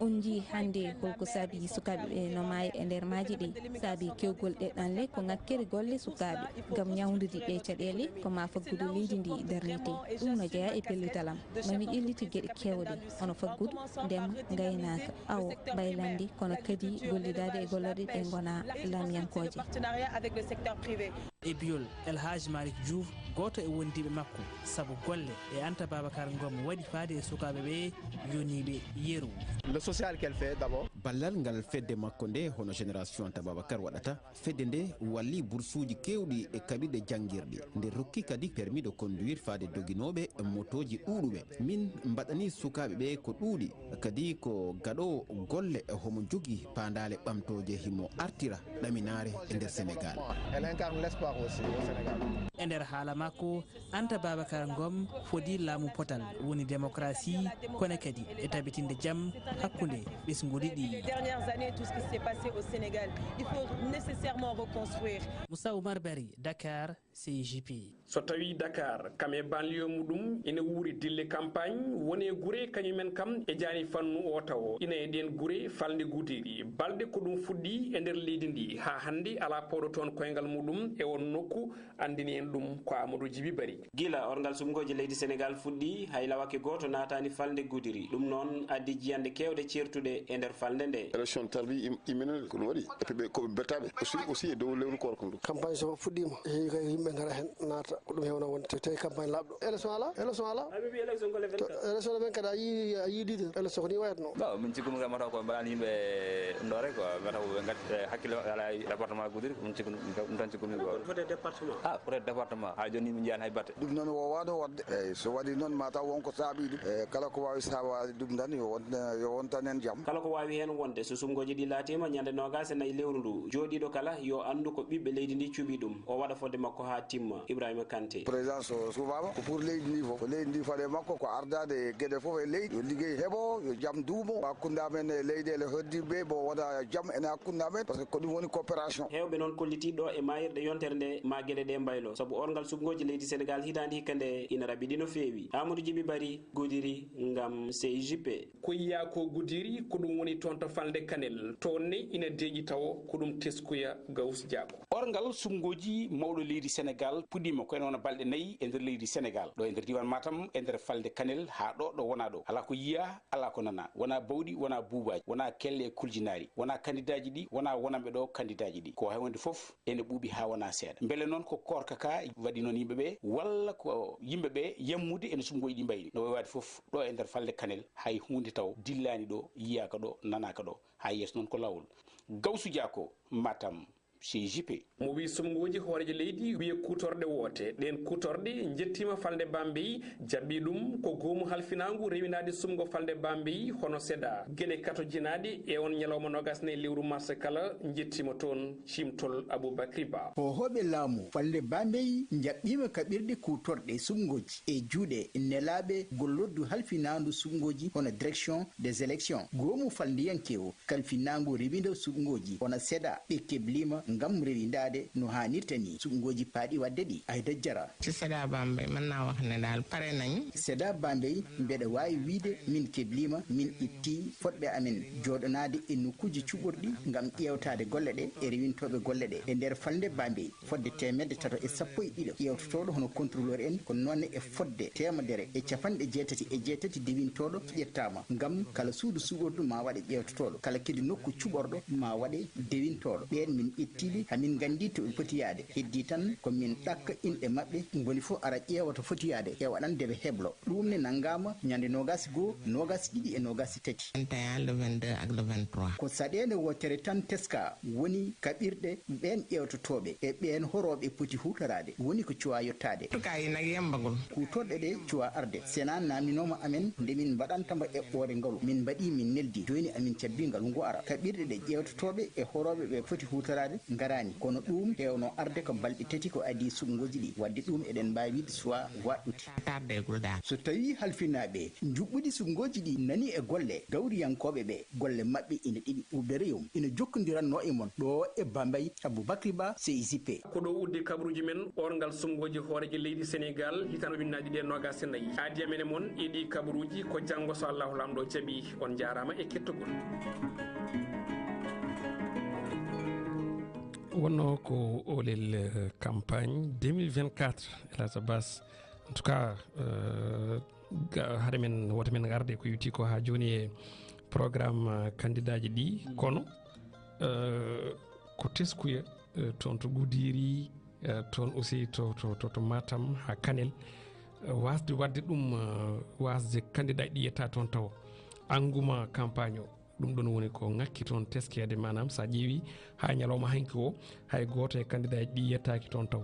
On njii hannde holko saabi sukaaɓe ɓe no maaya e nder maaje ɗe, saabi kewgol ɗe ɗanle ko ŋakkere golle sukaaɓe ngam ñawndude ɗe caɗeele ko ma faggudu leydi ndi darnite. Ɗum no jeyaa e pellital am. Mami ƴelliti geɗe keewɗe, hono faggudu, ndema, ngaynaaka, awo, mbaylanndi, kono kadi gollidaade e gollorɗe ɗe ngonaa laamyankooje. E biyol El Hadj Malick Diouf, gooto e wondiiɓe makko, sabu golle ɗe Anta Babacar Ngom waɗi faade e sukaaɓe ɓe yoniiɓe yeru. Le social qu'elle fait d'abord. Ballal ngal fedde makko nde, hono Génération Anta Babacar waɗata, fedde nde walli bursuuji keewɗi e kaɓirɗe janngirɗi. Nde rokki kadi permis de conduire faade doginooɓe motooji ɗuuɗuɓe. Min mbaɗani sukaaɓe ɓe ko ɗuuɗi, kadi ko gaɗoowo golle, homo jogii paandaale ɓamtooje, himo artira ɗaminaare e nder Senegaal. Elle incarne l'espoir aussi au Sénégal. E nder haala makko, Anta Babacar Ngom fodi laamu potal, woni démocratie, kono kadi e tabitinde jam hakkunde ɓesnguuji ɗi. Dernières années, tout ce qui s'est passé au Sénégal, il faut nécessairement reconstruire. Moussa Oumar Barry, Dakar, C J P. So tawii Dakar, kam e banlieue muɗum, ina wuuri dille campagne, woni e gure kañumen kam e jaani fannu o tawo. Ina e ɗeen gure falnde Guderi, balɗe ko ɗum fuɗɗi e nder leydi ndi, haa hannde alaa pawɗo toon koyngal muɗum e oon nokku, anndini en ɗum ko Amadou Djiby Barry. Gila orngal suɓngooji leydi Senegaal fuɗɗi, hay lawake gooto naataani falnde Guderi. Ɗum noon addi jiyannde keewɗe ceertuɗe e nder falnde nde. Élection tardi im-, imminent ko ɗum waɗi. Et puis ɓe, ko ɓe bettaaɓe. Aussi, aussi e dow lewru koorko ndu. Campagne so fuɗɗiima, heewi kay yimɓe ngara heen, naata. Ko ɗum heewno wonde, te tawi campagne laaɓɗo. Élection alaa, élection alaa. Élection le vingt-quatre, a yii, a yii leader. Élection ko ni wayatno. Bon, min cikkumi kam mataw ko mbaɗani yimɓe ɗo rek quoi. Mataw ɓe ngati, eh, hakkille maɓɓe alaa e département Guderi, ko min cikkumi, ɗum tan cikkumi quoi. Pour des départements. Ah, pour des départements. Haa jooni min njiyaani hay batte. Ɗum noon woowaano waɗde. Eeyi, so waɗii noon, mataw won ko saabii ɗum. Eeyi, kala ko waawi saabaade ɗum tan, yo won, yo wontan en jam. Kala ko waawi heen wonde, so suɓngooji ɗi laatiima ñande noogaas e nayi lewru ndu, jooɗiiɗo kala yo anndu ko ɓiɓɓe leydi ndi cuɓii ɗum, o waɗa fodde makko haa timma. Ibrahima Kanté. Président so suɓaama, ko pour leydi ndi fof. Ko leydi ndi faɗe makko, ko ardaade e geɗe fof e leydi. Yo liggey heɓo, yo jam duumo. Hakkunde amen e leyɗeele hoɗdiiɓe, mo wona jam ene hakkunde amen, parce que ko ɗum woni coopération. Heewɓe noon kollitii ɗo e maayirɗe yontere nde, ma geɗe ɗe mbaylo, sabu orngal suɓngooji leydi Senegaal hitaande hikka nde ina raɓiɗi no feewi. Amadou Djiby Barry, Guderi, ngam C J P. Ko yiyaa ko Guderi, ko ɗum woni toon to falnde Kanel. Toon ne ina deeƴi tawo, ko ɗum teskuya Gawus Jaago. Orngal suɓngooji mawɗo leydi Senegaal puɗɗiima ko ene wona balɗe nayi e nder leydi Senegaal, ɗo e nder diiwaan Matam, e nder falnde Kanel, haa ɗo, ɗo wonaa ɗo. Alaa ko yiyaa, alaa ko nanaa. Wonaa bawɗi, wonaa buubaaji, wonaa kelle e kuljinaari, wonaa kandidaaji ɗi, wonaa wonanɓe ɗo kandidaaji ɗi. Ko hay wonde fof ene ɓuuɓi haa wonaa seeɗa. Mbele noon ko koorka ka waɗi noon yimɓe ɓe, walla ko yimɓe ɓe yammude ene suɓngooji ɗi mbayri? No wayi waade fof, ɗo e nder falnde Kanel, hay huunde taw dillaani ɗo, yiyaaka ɗo, nanaaka ɗo. Haa yeeso noon ko laawol. Gawsu Jaago, Matam, C J P. Mo wii suɓngooji hooreejo leydi wiye kuutorɗe woote. Ɗeen kuutorɗe njettiima falnde Bambey, jaɓɓii ɗum ko goomu halfinaangu rewindaade suɓngo falnde Bambey, hono seda. Geɗe katojinaaɗe e on ñalawma noogaas nayi lewru mars kala njettiima toon. Ciimtol Aboubacry Ba. Hoohooɓe laamu falnde Bambey njaɓɓiima kaɓirɗe kuutorɗe suɓngooji e juuɗe nelaaɓe gollordu halfinaandu suɓngooji hono Direction des élections. Goomu falndiyanke o kalfinaangu rewinda suɓngooji hono seda ɓe kebliima ngam rewindaade no haanirta ni suɓngooji paaɗi waɗde ɗi. Ayda Jara. Ci seda Bambey, mën naa wax ne daal pare nañ. Seda Bambey, mbeɗa waawi wiyde min kebliima, min ittii fotɓe amen jooɗanaade e nokkuuji cuɓorɗi ngam ƴeewtaade golle ɗe e rewintooɓe golle ɗe e nder falnde Bambey. Fodde teemedde tato e sappo e ɗiɗo ƴeewtotooɗo hono contrôleur en, ko noone e fodde teemedere e capanɗe jeetati e jeetati dewintooɗo ƴettaama ngam kala suudu suɓordu ma waɗe ƴeewtotooɗo, kala kadi nokku cuɓorɗo ma waɗe dewintooɗo. Ɓeen min ƴettii ɓe, hamin nganndi to ɓe poti yahde. Heddii tan ko min ɗakka inɗe maɓɓe, moni fof ara ƴeewa to foti yahde, heewa ɗan nde ɓe heblo. Ɗuum ne nanngaama ñande noogaas e goo, noogaas e ɗiɗi e noogaas e tati. Vingt et un, le vingt-deux ak le vingt-trois. Ko saɗeende wootere tan teskaa woni kaɓirɗe ɓeen ƴeewtotooɓe e ɓeen horooɓe poti huutoraade, woni ko cuwaa yottaade. Tukaa yi nag yembagul. Kuutorɗe ɗe cuwaa arde. Senaa naaminooma amen nde min mbaɗanta mbo eɓɓoore ngalu. Min mbaɗii, min neldii. Jooni amin cabbii ngalu ngu ara. Kaɓirɗe ɗe ƴeewtotooɓe e horooɓe ɓe foti huutoraade ngaraani, kono ɗuum heewno arde ko balɗe tati ko adii suɓngooji ɗi. Waɗde ɗuum eɗen mbaawi wiide suwaa waɗɗude. Tarde e gulda. So tawii halfinaaɓe njuɓɓudi suɓngooji ɗi nanii e golle gawriyankooɓe ɓe, golle maɓɓe ina ɗeɓi ɓurde rewum, ina jokkondirannoo e mon ɗo e Bambey. Aboubacry Ba, C I C P. Ko ɗo uddi kabaruuji men, orngal suɓngooji hooreejo leydi Senegaal hitaande ujunnaaji ɗiɗi e noogaas e nayi. Aadi amen e mon e ɗii kabaruuji ko janngo so Allaahu Laamɗo jaɓii. On njaaraama e kettogol. Wonnoo ko oolel, eh, campagne deux mille vingt-quatre, El Hadj Abbas. En tout cas, eh, ga-, hade men, wota men arde ko yowiti ko haa jooni e programme, eh, kandidaaji ɗi. Mm. Kono, eh, ko teskuya, eh, toon to Goudiry, eh, toon aussi to, to, to, to Matam, haa Kanel, eh, waasde waɗde ɗum, eh, waasde kandidaaji ɗi yetta toon tawa engouement campagne o. Ɗum ɗoon woni ko ŋakki toon teskeede, maanaam, so a ƴeewi haa ñalawma hanki o, hay gooto e kandidaaji ɗi yettaaki toon taw.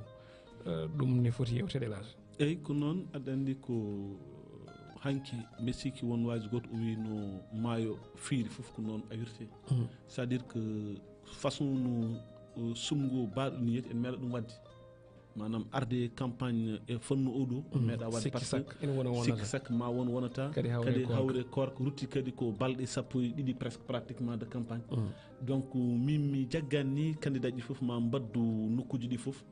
Eh, ɗum ne foti yewteede, El Hadj. Eyi, ko noon, aɗa anndi ko hanki, mi sikki won waji gooto o wi no maayo fiiri fof ko noon awirte. Mhm. C'est-à-dire que façon no, eh, suɓngo baaɗo ni yiyete, en meeɗa ɗum waɗde. Maanaam arde campagne e fannu o ɗo, mhm, meeɗa waɗde. Sikki par ce que sakka, ina wona wonata. Sikki sakka ma won wonata. Kadi hawre kadi koorka. Hawre koorka, rutti kadi ko balɗe sappo e ɗiɗi presque pratiquement de campagne. Mhm. Donc, min mi jaggani ni candidat ji fof ma mbaddu nokkuji ɗi fof.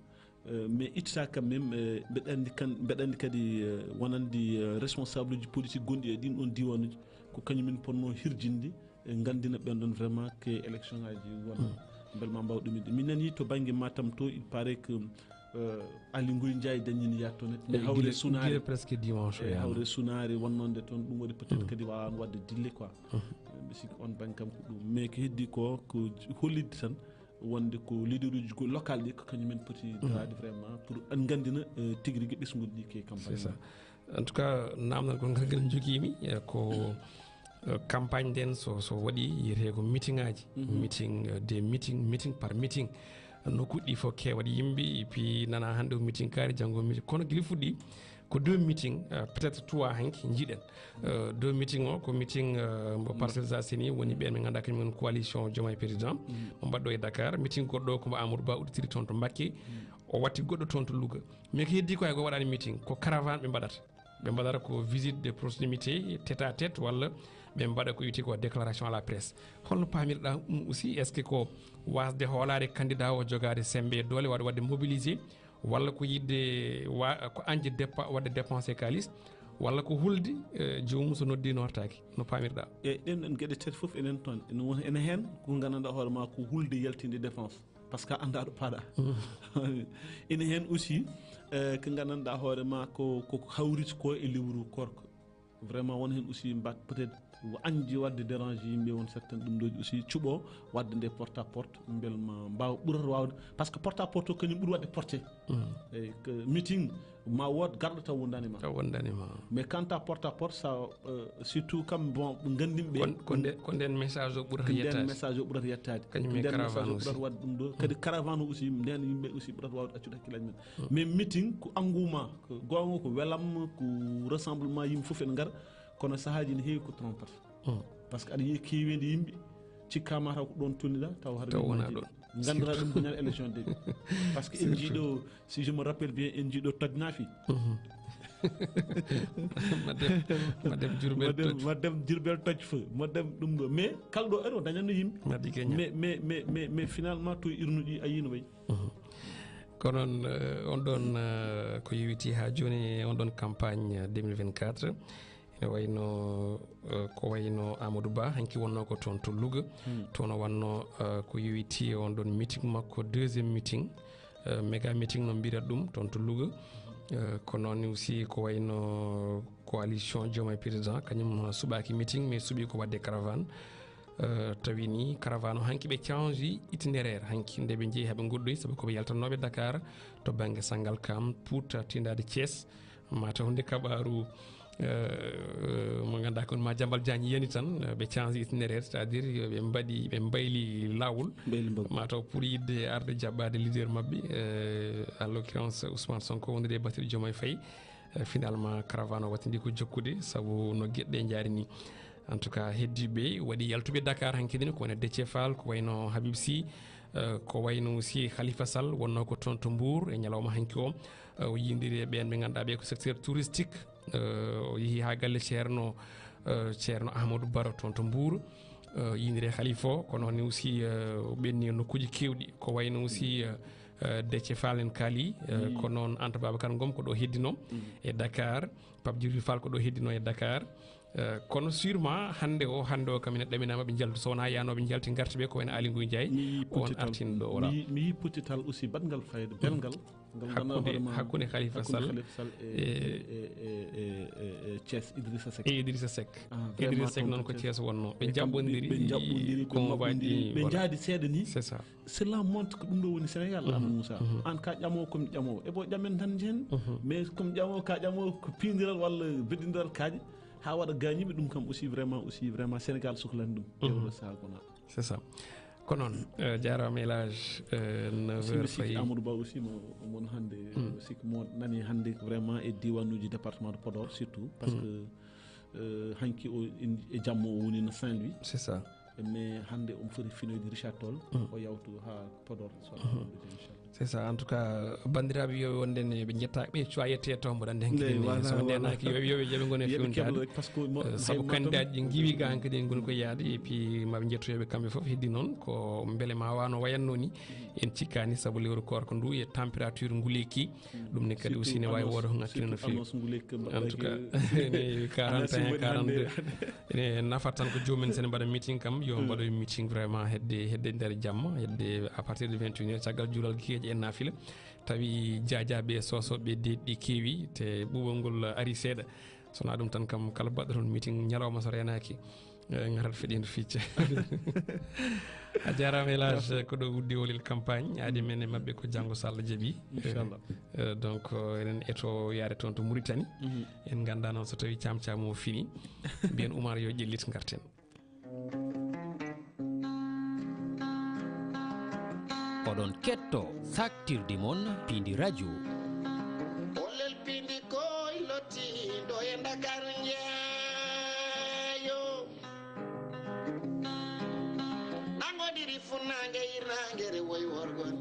Euh, mais ittata quand même, euh, mbeɗa anndi kan-, mbeɗa anndi kadi, euh, wonande, euh, responsable uji politique gonɗi e ɗin ɗon diwanuji, ko kañum min ponno hirjinde, e nganndina ɓen ɗon vraiment que élection ngaji wona. Mm. Mbele ma mbaw ɗuminde. Mi nani to bannge Matam to, il paraît que, euh, Aly Ngouille Ndiaye dañini yaade toon. Mais hawre sunaare, presque dimanche, e hawre sunaare wonnonde toon, ɗum waɗi peut-être kadi waawano waɗde dille quoi. Mm. Euh, mi sikki on bannge kam ko ɗum. Mais ko heddi ko, ko hollitde tan wonde ko leader uji go-, local ɗi ko kañum en poti daraade vraiment pour en nganndina, euh, tigi rigi ɓesnguɗi ɗi ke campagne. C'est ça. En tout cas, naamnal gol ngal ngal njogiimi, eh, ko, eh, campagne nden so, so waɗi, yiyetee ko meeting aji. Mhm. Meeting, eh, des meeting, meeting par meeting. Nokkuuji ɗi fof keewat yimɓe, et puis nana hannde o meeting kaari, janngo o meeting. Kono gila fuɗɗi, ko deux meeting, eh, peut-être trois hanki njiɗen. Eh, deux meeting o, ko meeting, eh, mo Parcelles Assainies, woni ɓen ɓe ngannduɗaa kañum en coalition Diomaye Président. Mhm. Mo mbaɗɗo e Dakar. Meeting goɗɗo o ko mo Amadou Ba udditiri toon to Mbacké. Mhm. O watti goɗɗo toon to Louga. Mais ko heddi ko hay go waɗani meeting, ko caravane ɓe mbaɗata. Ɓe mbaɗata ko visite de proximité, tête à tête, walla ɓe mbaɗa ko wiyetee ko déclaration à la presse. Holno paamirɗaa ɗum aussi? Est-ce que ko waasde hoolaade candidat o, jogaade semmbe e doole, waɗa waɗde mobilisé, walla ko yiɗde wa-, ko añde dépa-, waɗde dépensé kaalis, walla ko hulde, eh, joomum so noddi nootaaki? No paamirɗaa? E ɗen, ɗen geɗe tati fof enen toon. Ene won, ene heen ko nganndanɗaa hoore ma ko hulde yaltinde dépense. Parce que a anndaa ɗo paaɗaa. Mm. Ene heen aussi, eh, ko nganndanɗaa hoore ma ko, ko hawriti ko e lewru koorka. Vraiment, won heen aussi mbat peut-être añde waɗde dérange yimɓe, won certaine ɗum ɗooji aussi cuɓo waɗde nde porte à porte, mbele ma mbaawa ɓurata waawde. Parce que porte à porte o kañum ɓuri waɗde porté. Mm. Eyi, ko meeting, ma wood garɗo taw wondani ma. Taw wondani ma. Mais quant à porte à porte, ça, euh, surtout kam, bon, ɓe nganndin ɓe. Kon, ko nde-, ko nden message o ɓurata yettaade. Ko nden message o ɓurata yettaade. Kañum e caravane aussi. Ko nden message o ɓurata waɗde ɗum ɗo. Kadi caravane o aussi, nden yimɓe aussi ɓurata waawde accude hakkillaaji men. Mm. Mais meeting ko engouement, ko goonga, ko welam, ko rassemblement, yimɓe fof ene ngara, kono sahaaji ne heewi ko trompata. Mm. Parce que aɗa yiya keeweendi yimɓe, cikka ma taw ko ɗoon tolniɗaa, taw haɗa taw wonaa ɗoon. Nganndiraa ɗum ko ñande élection de. Parce que en njiiɗo, si je me rappelle bien, en njiiɗo tojnaafi. Mhm. Madem, madem Jurbel toj. Madem Jurbel toj fo, madem ɗum ɗo. Mais kala ɗo ari o dañatno yimɓe. Maddi ke ñam. Mais, mais, mais, mais, mais finalement, to urnuɗi a yiino wayi. Mhm. Ko noon, eh, on ɗoon, eh, ko yowiti haa jooni e on ɗoon campagne, eh, deux mille vingt-quatre. Ene wayno, eh, ko wayno Amadou Ba, hanki wonnoo ko toon to Louga. Hmm. Toon o wannoo, eh, ko yowiti e on ɗoon meeting makko, deuxième meeting, eh, méga meeting no mbiyata ɗum, toon to Louga. Eh, ko noon aussi ko wayno coalition Diomaye Président, kañum suɓaaki meeting, mais suɓii ko waɗde caravane. Eh, tawi ni caravane o hanki ɓe change itinéraire hanki nde ɓe njehi haa ɓe ngoɗɗoyi, sabu ko ɓe yaltannooɓe Dakar to bannge Sangalkam, Pout, tindaade Thiès. Mataw nde kaɓaaru, eh, mo ngannduɗaa kon Madiambal Diagne yiyani tan, eh, ɓe change itinéraire, c'est-à-dire yo ɓe mbaɗi, ɓe mbayli laawol. Mbayli mbaggu. Mataw pour yiɗde arde jaɓɓaade leader maɓɓe, eh, en l'occurrence Ousmane Sonko wondude e Bassirou Diomaye Faye, eh, finalement caravane o wattindi ko jokkude sabu no geɗe ɗe njaari ni. En tout cas, heddiiɓe waɗi yaltuɓe Dakar hanki dine, ko wayno Déthié Fall, ko wayno Habib Sy, Eh, ko wayno aussi Khalifa Sall wonnoo ko toon to Mbour e ñalawma hanki o. Eh, o yindiri e ɓeen ɓe ngannduɗaa ɓe ko secteur touristique. Eh, o yehi haa galle Ceerno, eh, Ceerno Ahmadou Baro toon to Mbour. Eh, yindiri e Khalifa o, ko noon aussi, eh, o ɓenni e nokkuuji keewɗi. Ko wayno aussi, eh, eh, Déthié Fall en kaali, eh, ko noon Anta Babacar Ngom ko ɗo heddino e Dakar. Pape Djibril Fall ko ɗo heddino e Dakar. Eh, kono sûrement hannde o, hannde o kam ene ɗaminama ɓe njaltu, so wonaa yaanooɓe njalti ngarti ɓe ko wayno Aly Ngouille Ndiaye. Mi yii On pottital, artin ɗo, voilà. Mi yii, mi yii pottital aussi baɗngal fayda, belngal. Ngal nana hakkunde, hoore ma, hakkunde Khalifa hakkunde Sall Khalifa Sall e, e, e, e, e, e Thiès, Idrissa Seck. E Idrissa Seck. Ah, vraiment, Idrissa Seck toon noon ko Thiès wonno. Ɓe e kamɓe jaɓɓondiri, ɓe jaɓɓondiri, ɓe convoi maɓɓondiri, ɗi, ɓe voilà. Njaadi seeɗa ni. C'est ça. Cela montre ko ɗum ɗo woni Sénégal, Amadou Moussa. An ka ƴamowo, komi ƴamowo. E bo ƴamen tan jeen. Mais comme ƴamowo, ka ƴamowo ko pindiral walla beddindiral kaaƴe, haa waɗa gaañiiɓe, ɗum kam aussi vraiment, aussi vraiment Sénégal sohlani ɗum. E oɗo sahaa gona. C'est ça. Ko noon, eh, jaaraama El Hadj, eh, neuf heures fayi. Amadou Ba aussi mo, mon hannde, sikki mo nani hannde vraiment e diwaanuuji département de Podor surtout, parce que, eh, hanki o, en, e jamma o woni no Saint-Louis. C'est ça. Mais hannde omo foti finoyde Richard Toll, o yawtu haa Podor, so Allah jaɓi, inchallah. C'est ça. En tout cas, banndiraaɓe, yo wonde ne ɓe njettaaki, ɓe cuwa yette yetto mbo ɗande hanki. Nde, ɗen, voilà, so ɓe voilà. Ndenaaki, yo, yo ɓe, yo ɓe ngone fewntaade. Keɓa, parce que mo, eh, sabu hay kandidat ji ngiwi ga hanki ɗen ngoni ko yaade, et puis maɓe njettoyo ɓe kamɓe fof heddi noon, ko mbele ma wano wayanno ni, en cikkani sabu lewru koorka ndu e température nguleeki, ɗum ne kadi aussi ne wawi wooda ko ngakkina no fewi. En tout cas, ne quarante et un, quarante-deux. Ene nafata tan ko joomum en, so ene mbaɗa meeting kam, yo mbaɗoy meeting vraiment hedde, hedde nder jamma, hedde à partir de vingt et une heures, caggal juulal kikiiɗe e naafila. Tawi jaajaaɓe e soosooɓe deeƴi ɗi keewi, te ɓuuɓol ngol ari seeɗa. So wonaa ɗum tan kam, kala baɗɗo toon meeting ñalawma so reenaaki, eh, ngarat feɗindo ficca. A jaaraama El Hadj, ko ɗo uddi o lel campagne, aadi men e maɓɓe ko janngo so Allah jaɓi. Inchallah. Eh, eh, donc, eh, eɗen eto yaade toon to Mauritanie. En nganndaa noon so tawii Caam Caam o fini, mbiyen Oumar yo ƴellit ngarten. Oɗon ketto saktirde mon Pindi Radio. Ollel Pindi koy lotti ɗo e Dakar njeeyo. Nangodiri funnaange irnaange rewoy worgon.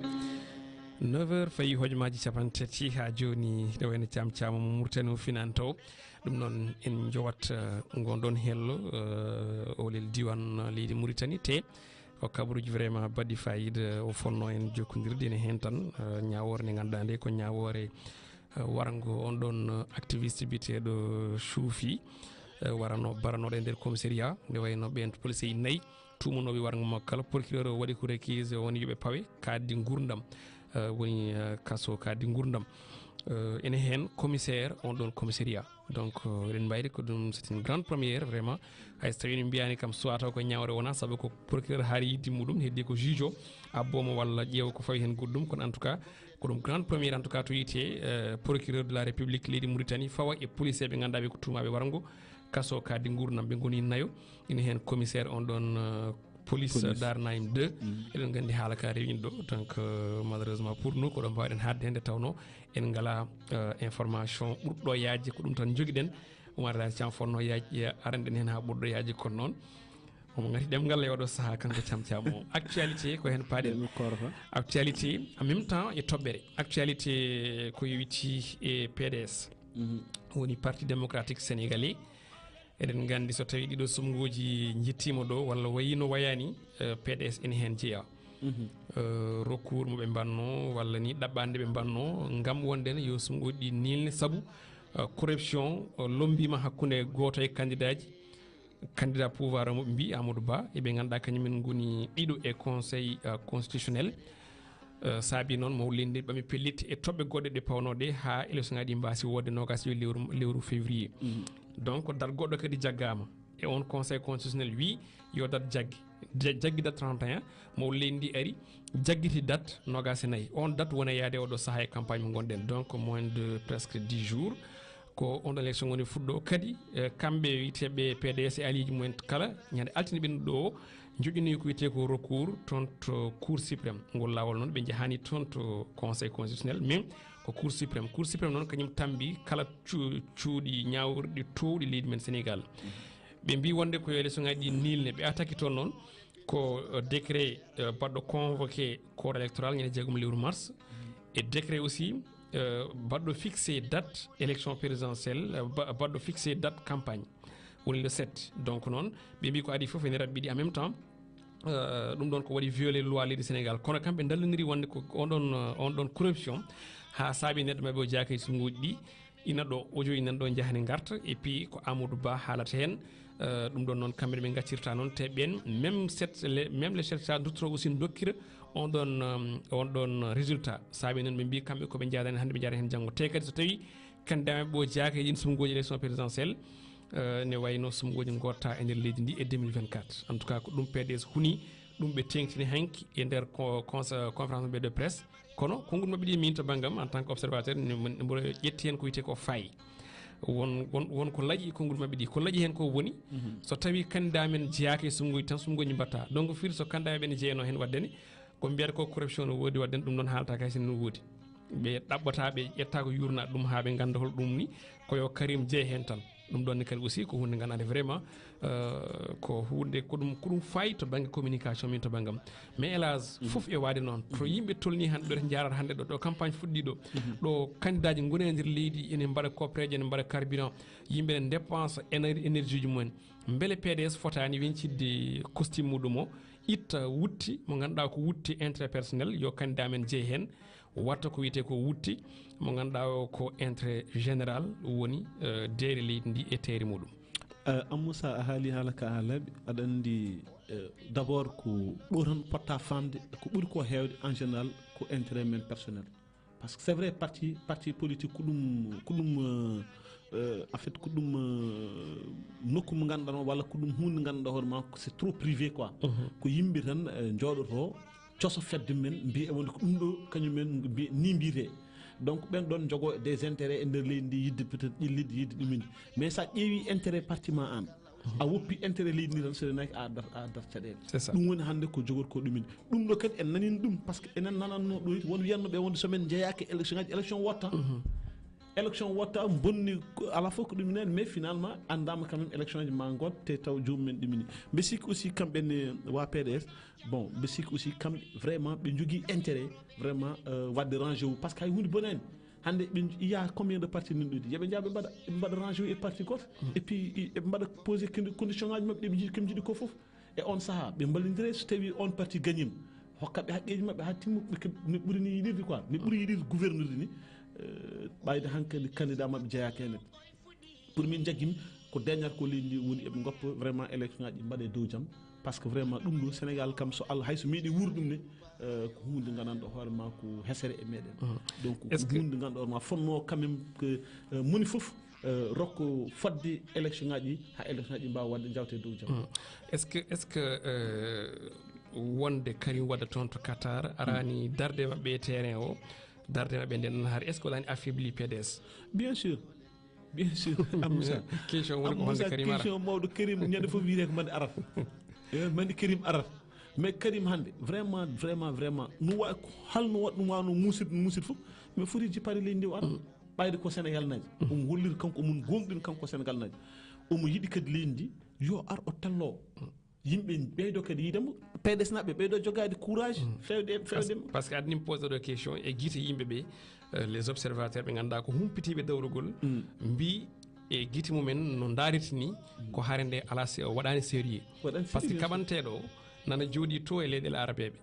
Neuf heures fayi hojomaaji capanɗe tati haa jooni, ɗo wayno Caam Caam mo Mauritanie o finanta o. Ɗum noon, en njowat, eh, ngon ɗon hello, eh, o lel diiwaan leydi Mauritanie, te ko kabaruuji vraiment baɗɗi faayiida, o fotnoo en jokkondirde ene heen tan, eh, ñaawoore nde ngannduɗaa nde ko ñaawoore, eh, warngo on ɗon, eh, activiste biyeteeɗo Choufi, eh, warano, baranooɗo e nder commissariat, nde wayno ɓeen police e nayi, tuumanooɓe warngo makko kala, procureur o waɗi ko requis, o woni yo ɓe pawe, kaaɗdi nguurndam, eh, woni, eh, kaso kaaɗdi nguurndam. Eh, ene heen commissaire on ɗon commissariat. Donc, eh, eɗen mbayri ko ɗum, c'est une grande première, vraiment. Hay so tawii en mbiyaani kam soit taw ko ñaawre wona, sabu ko procureur haari yidde muɗum, heddi ko juge o abbo mo walla ƴeewa ko fawi heen goɗɗum. Kono en tout cas, ko ɗum grande première, en tout cas, to yiite, eh, procureur de la République leydi Mauritanie fawa e police ɓe ngannduɗaa ɓe ko tuumaaɓe warngo kaso kaaɗdi nguurndam, ɓe ngoni nayo. Ina heen commissaire on ɗon, eh, police Police. Dar Naim deux. Eɗen nganndi haala ka rewini ɗo. Donc, eh, malheureusement pour nous, ko ɗo mbaawɗen haaɗde heen nde tawnoo en ngalaa, eh, information ɓurɗo yaajde, ko ɗum tan njogiɗen. Oumar El Hadj Thiam fotnoo yaajde, aranɗen heen haa ɓurɗo yaajde, kono noon omo ngati ɗemngal e oɗo sahaa, kanko Thiam Thiam o. Actualité ko heen paaɗen. Ɗemngal koorka. Actualité, en même temps, e toɓɓere. Actualité ko yowiti e P D S. Woni Parti Démocratique Sénégalais. Eɗen nganndi so tawii ɗiɗo suɓngooji njettiima ɗo, walla wayii no wayaani, eh, P D S ene heen jeyaa. Eh, recours mo ɓe mbannoo, walla ni ɗaɓɓaande ɓe mbannoo, ngam wonde ne yo suɓngooji ɗi niilne, sabu, eh, corruption, eh, lommbiima hakkunde gooto e kandidaaji, candidat pouvoir o mo ɓe mbii Amadou Ba, e ɓe ngannduɗaa kañum en ngoni ɗiɗo e conseil, eh, constitutionnel. Eh, saabi noon mo lenndi ɓami pellitte e toɓɓe goɗɗe ɗe pawnoo ɗe haa élection ngaji ɗi mbaasi woodde noogaas e joy lewru, lewru février. Donc, date goɗɗo kadi jaggaama. E on conseil constitutionnel wii yo date jagge. Ja-, jaggi date trente et un, mo lenndi ari, jaggiti date noogaas e nayi. On date wona yaade oɗo sahaa e campagne mo ngonɗen. Donc, moins de presque dix jours. Ko on ɗon élection woni fuɗɗo kadi, eh, kamɓe wiyeteeɓe P D S e aliiji mumen kala, ñande altine ɓennuɗo o, joƴƴinoyi ko wiyetee ko recours toon to Cour suprême. Ngol laawol noon ɓe njahaani toon to Conseil constitutionnel, mais ko Cour suprême. Cour suprême noon kañum tambi kala cu-, cuuɗi ñaawirɗi toowɗi leydi men Sénégal. Ɓe mbii wonde ko yo élection ngaji ɗi niilne. Ɓe attaqué toon noon Ko, euh, décret, euh, baɗɗo convoqué corps électoral ñande jeegom lewru mars, e décret aussi, euh, baɗɗo fixé date élection présidentielle, euh, ba-, baɗɗo fixé date campagne, woni le sept. Donc noon, ɓe mbi ko adii fof ene raɓɓiɗi en même temps. Euh, ɗum ɗoon ko waɗi violé loi leydi Sénégal. Kono kamɓe ndalloniri wonde ko on ɗon, euh, on ɗon corruption, haa saabi neɗɗo maɓɓe o jaaki e sunnguuji ɗi. Ina ɗo audio ina ɗo njahani ngarta, et puis ko Amadou Ba haalata heen. Euh, ɗum ɗoon noon kamɓe ɓe ngaccirta noon, te ɓeen même cette, les, même les chercheurs doctoraux aussi dokkira on ɗoon, euh, on ɗoon résultat. Saabi noon ɓe mbi kamɓe ko ɓe njaadani hannde, ɓe njaadani heen janngo. Te kadi so tawi candidat maɓɓe o jaaki e ɗiin sunnguuji élection présidentielle, euh, ne wayno sunnguuji ngotta e nder leydi ndi e deux mille vingt-quatre. En tout cas ko ɗum P D S huni, ɗum ɓe teeŋtini hanki e nder co-, conse-, conférence maɓɓe de presse. Kono konngol maɓɓe ɗi min to banngam en tant que observateur, ne, ne mboɗo ƴetti heen ko wiyetee ko fayi. Won, won, won ko laƴi konngol maɓɓe ɗi. Ko laƴi heen ko woni, so tawi candidat men jeyaaki e sunnguuji tan, sunnguuji mbaɗta. Donc firti so candidat ɓe ne jeyanoo heen waɗde ne, ko mbiyata ko corruption no woodi waɗde ne, ɗum noon haaltaaka hay sinno no woodi. Ɓe ɗaɓɓata, ɓe ƴetta ko yuurna ɗum haa ɓe ngannda hol ɗum ni, ko yo Karim jeye heen tan. Ɗum ɗoon ne kadi aussi ko huunde nganndanɗe vraiment, euh, ko huunde ko ɗum, ko ɗum fayi to bannge communication min to banngam. Mais hélas, fof e waade noon. To yimɓe tolni hannde ɗo, to njaarata hannde ɗo, ɗo campagne fuɗɗi ɗo, ɗo candidat ji ngoni e nder leydi, ene mbaɗa koppereeje, ene mbaɗa carburant, yimɓe ene dépense éner-, énergie ji mumen. Mbele P D S fotaani weñcitde costume muɗum o, itta wutte mo ngannduɗaa ko wutte intérêt personnel, yo candidat men jeye heen, watta ko wiyetee ko wutte mo ngannduɗaa o ko intérêt général woni, euh, deere leydi ndi e teeri muɗum. Euh, Ammoussa, a haali haala ka haa laaɓi, aɗa anndi, euh, d'abord ko ɗo tan potta faamde, ko ɓuri ko heewde en général ko intérêt men personnel. Parce que c'est vrai, parti, parti politique ko ɗum, ko ɗum, euh, euh, en fait, ko ɗum, euh, nokku mo ngannduɗaa walla ko ɗum huunde ngannduɗaa hoore ma, c'est trop privé quoi. Ko yimɓe tan, euh, njooɗoto, coso fedde men, mbiya wonde ko ɗum ɗo, kañum en mbiya, ni mbiyetee. Donc ɓen ɗon njogoo des intérêts e nder leydi ndi, yidde peut-être ƴellitde, yidde ɗumen. Mais so a ƴeewi intérêt parti ma aan, a woppi intérêt leydi ndi tan, so renaki a dar, a dar caɗeele. C'est ça. Ɗum woni hannde ko jogor ko ɗumen. Ɗum ɗo kadi en nanini ɗum, parce que enen nananno ɗo won wiyannooɓe wonde so men njeyaaki élection ngaji, élection wotta. Élection wotta, bonni ko, ala fof ko ɗum enen, mais finalement anndaama quand même élection ji ma ngon, te taw joomum en ɗumini. Mbe sikki aussi kamɓe ne waa P D S, bon, mbe sikki aussi kamɓe vraiment ɓe njogii intérêt vraiment, euh, waɗde rangé wu, parce que hay huunde bonani. Hannde ɓe, il y a combien de partis min ɗo, yoɓe njaa ɓe mbaɗa, ɓe mbaɗa rangé wu e parti gooto. Et puis i-, eɓe mbaɗa posé condi-, condition ngaji maɓɓe ɗi ɓe njiɗi, ko ɓe njiɗi ko fof. E on sahaa ɓe mballondire, so tawi on parti gagnima, hokka ɓe haqqeeji maɓɓe haa timma, ɓe ke-, ne ɓuri ni yiɗirde quoi, ne ɓuri yiɗirde gouvernude ni, euh, ɓayde hankadi candidat maɓɓe jeyaaka heen. Pour min jaggimi ko deeñat ko leydi ndi woni eɓe ngoppa vraiment élection ngaji ɗi mbaɗe dow jam. Parce que vraiment ɗum ɗo Sénégal kam so Allah, hay so meeɗi wuur ɗum ne, euh, ko huunde nganndanɗo hoore ma ko hesere e meɗen. Donc ko huunde nganndanɗo hoore ma fonno quand même que, euh, moni fof, euh, rokko fodde élection ngaji ɗi, haa élection ngaji ɗi mbaawa waɗde jawte dow jam. Est-ce que, est-ce que, euh, wonde Karim Wade toon to Qatar arani darde maɓɓe e terrain o, darde maɓɓe nden hari, est-ce que waɗani affaibli P D S? Bien sûr. Bien sûr, Ammoussa. Question woni ko honde Karim ara? Question mawɗo, Karim ñande fof wiyete ko mande arat. Eh, mande Karim arat. Mais Karim hannde vraiment, vraiment, vraiment no wa, halno waɗ ɗum wano musid, musid fof, mais foti jippade leydi ndi o ara. Ɓayde ko Sénégal naji. Omo holliri kanko, omo gomɗin kanko Sénégal naji. Omo yiɗi kadi leydi ndi yo ar o tallo. Yimɓe ɓeydo kadi yiide mo, P D S naɓe ɓeydo jogaade courage fewde, fewde mo. Parce que adni mi posa ɗo question e gite yimɓe ɓe, euh, les observateurs ɓe ngannduɗaa ko humpitiiɓe dawrugol, mbi e gite mumen no ndaritini ko hare nde ala se-, waɗaani sérieux. Waɗaani sérieux. Parce que kaɓanteeɗo o nana jooɗii to e leyɗeele arabeeɓe.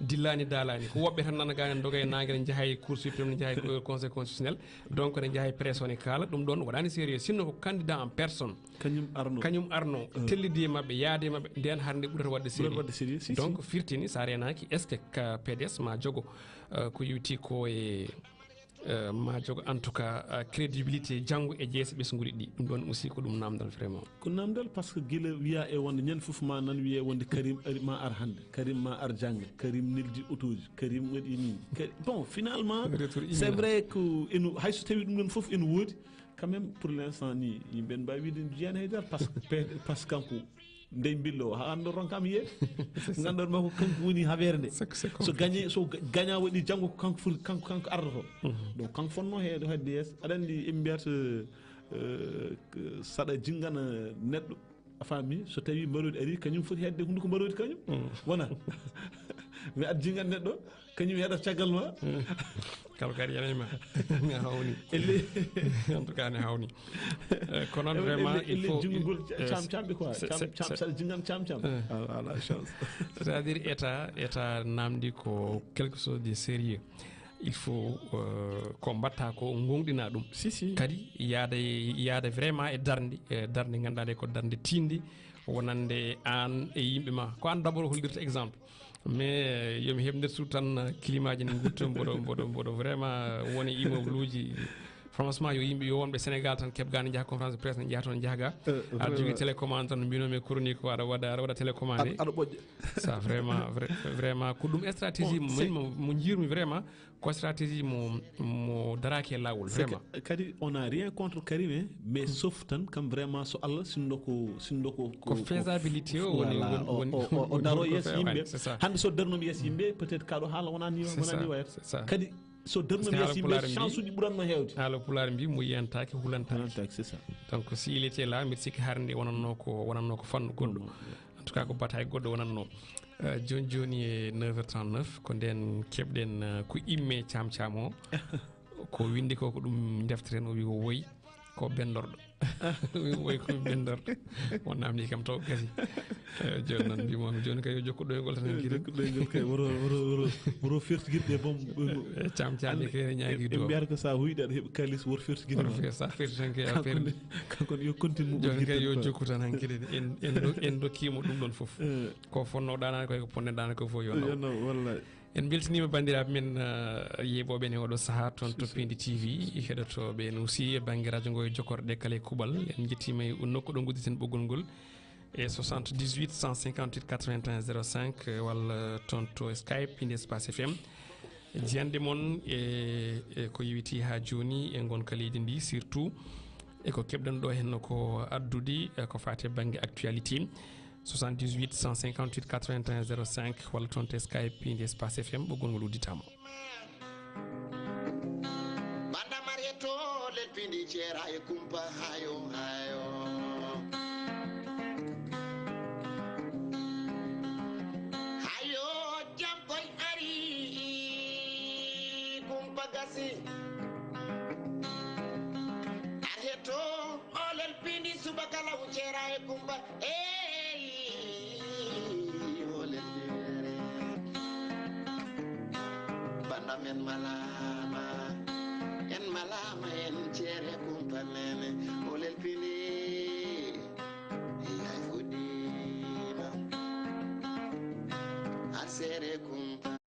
Dillaani daalaani. Ko woɓɓe tan nana gaa ne ndoga e naange, ne njaha e Cour suprême, ne njaha e Conseil constitutionnel. Donc ne njaha e presse o ne kaala. Ɗum ɗoon waɗaani sérieux. Sinno ko candidat en personne. Kañum arno. Kañum arno. Tellidi e maɓɓe, yaade e maɓɓe. Nden hannde ɓurata waɗde sérieux. Ɓurata waɗde sérieux, si, si. Donc firtini, so a reenaaki, est-ce que ka P D S ma jogo, euh, ko yowiti ko e, euh, ma jogo en tout cas, euh, crédibilité janngo e jeese ɓesnguuji ɗi? Ɗum ɗoon aussi ko ɗum namdal vraiment. Ko namdal, parce que gila wiya e wonde ñande fof ma nan wiye wonde Karim ari, ma ar hannde, Karim ma ar jannga, Karim neldi otooji, Karim waɗi ni. Ka-, bon, finalement, c'est vrai que eno, hay so tawi ɗum ɗon fof ene woodi, quand même, pour l'instant ni, yimɓe ne mbawi wiide ne jiyani haydara, parce que pe-, parce que kanko nde mbillo o, ha ando ronkama yiye. Ngandon ma ko kanko woni haɓere nde. So gagné, so ga-, gagné waɗi janngo ko kanko foti, kanko, kanko ardoto. Donc kanko fonno he hedde yeeso. Aɗa andi en mbiyata, euh, saɗa jingana neɗɗo, A faami, so tawii mbaroodi arii, kañum foti heɗde hunnduko mbaroodi kañum? Wona? Mi addi jingan neɗɗo, kañum heɗata caggal ma. Kala kadi yanay ma. A hawni. Elle. En tout cas, ne hawni. Eh, kono noon, vraiment, il faut, jinngugol, eh, cam-, camɓe quoi. Cam-, cam-, saɗa jingan cam-cam. Ala, ala chance. C'est-à-dire, état, état namdi ko quelque chose de sérieux. Il faut, euh, ko mbatta ko, ngonɗina ɗum. Si, si. Kadi yaada, yaada vraiment e darnde, e darnde ngannduɗaa nde ko darnde tiiɗnde, wonande aan e yimɓe ma. Ko aan d'abord hollirta exemple. Mais, euh, yo mi heɓ nder suudu tan, euh, climat ji ne ngurta, mboɗo, mboɗo, mboɗo vraiment woni immeuble uji. Franchement, yo yimɓe, yo wonɓe Sénégal tan keɓ ga ne njaha conférence de presse, ne njaha toon, njaha ga. Euh, aɗa jogii vraiment télécommande tan, mbinomi chronique ko aɗa waɗa, aɗa waɗa télécommande. Aɗa, aɗa ɓoƴƴa. Ça, vraiment, vra-, vraiment, ko ɗum stratégie. Bon, mo, c'est min mo, mo njiirmi vraiment, ko stratégie mo, mo daraaki e laawol, c'est vraiment. Que, kadi, on a rien contre Karim, hein, mais sauf tan kam vraiment so Allah sinndo ko, sinndo ko, ko, ko faisabilité o woni, voilà, woni, o, woni, o, o, o daro yeeso yimɓe. C'est ça. Hannde so darnoma yeeso yimɓe, peut-être kaɗo haala wonani, c'est ça, wonani wayata. C'est ça. Kadi so darnoma yeeso yimɓe, chance uji ɓuranno heewde. Haala pulaar mbi mo yiyantake, hulantaake. Hulantaake, c'est ça. Donc, si il était là, mbiɗa sikki hannde wonanno ko, wonanno ko fannu goɗɗo. Mm. En tout cas, ko bataille goɗɗo wonanno. Euh, jooni jooni e neuf heures trente-neuf, ko nden keɓɗen, euh, ko imme Cam Cam o. Ko windi ko, ko ɗum ndefteten, o wi ko woy ko bendorɗo. Wi ko woy ko bendorɗo. O namdi kam taw gasi. Eh, jooni noon mbimomi jooni kay yo jokku ɗoygol tan hankiri. Jokku ɗoygol kay, woro, woro, woro, woro fertigirde bom. Eh, Cam Cam de kay ñaagi do. Mbiyata ko sa huyɗi aɗa heɓa kalis, wor fertigirde. Wor fer-, sa ferti tan kay a perdi. Kanko ne, kanko ne yo continue mo. Jooni kay yo jokku tan hankiri. En, en do-, en dokkimo ɗum ɗon fof. Eh. Ko fonno ɗaanani koy, ko ponne ɗaanani koy fof yo naw. Yo naw, wallay. En mbeltiniima banndiraaɓe men, eh, yeeɓooɓe en e oɗo sahaa toon to Piindi T V, heɗotooɓe en aussi e bannge radio ngo e jokkorɗe kala e kuuɓal. En njettiima e nokku ɗo ngudditen ɓoggol ngol e soixante-dix-huit cent cinquante-huit quatre-vingt-un zéro cinq, eh, walla toon to Skype, Piindi Espace F M. Jiyannde mon e, e ko yowiti haa jooni e ngonka leydi ndi, surtout e ko keɓɗen ɗo henno ko addude, e ko faati e bannge actualité. Soixante-dix-huit cent cinquante-huit quatre-vingt-un zéro cinq, walla toon to Skype, Piindi Espace F M, ɓoggol ngol udditaama. Banda Marieto, lel Piindi ceera e kumpa, hayo, hayo. Hayo, jam koy ari, kumpa gasi. Arheto, olel Piindi subaka law ceera e kumpa. Ey, olel Piindi. Banda men malaama, en malaama, en ceera e kumpa men. Olel Piindi, yay fuɗiima. Ar seere kumpa.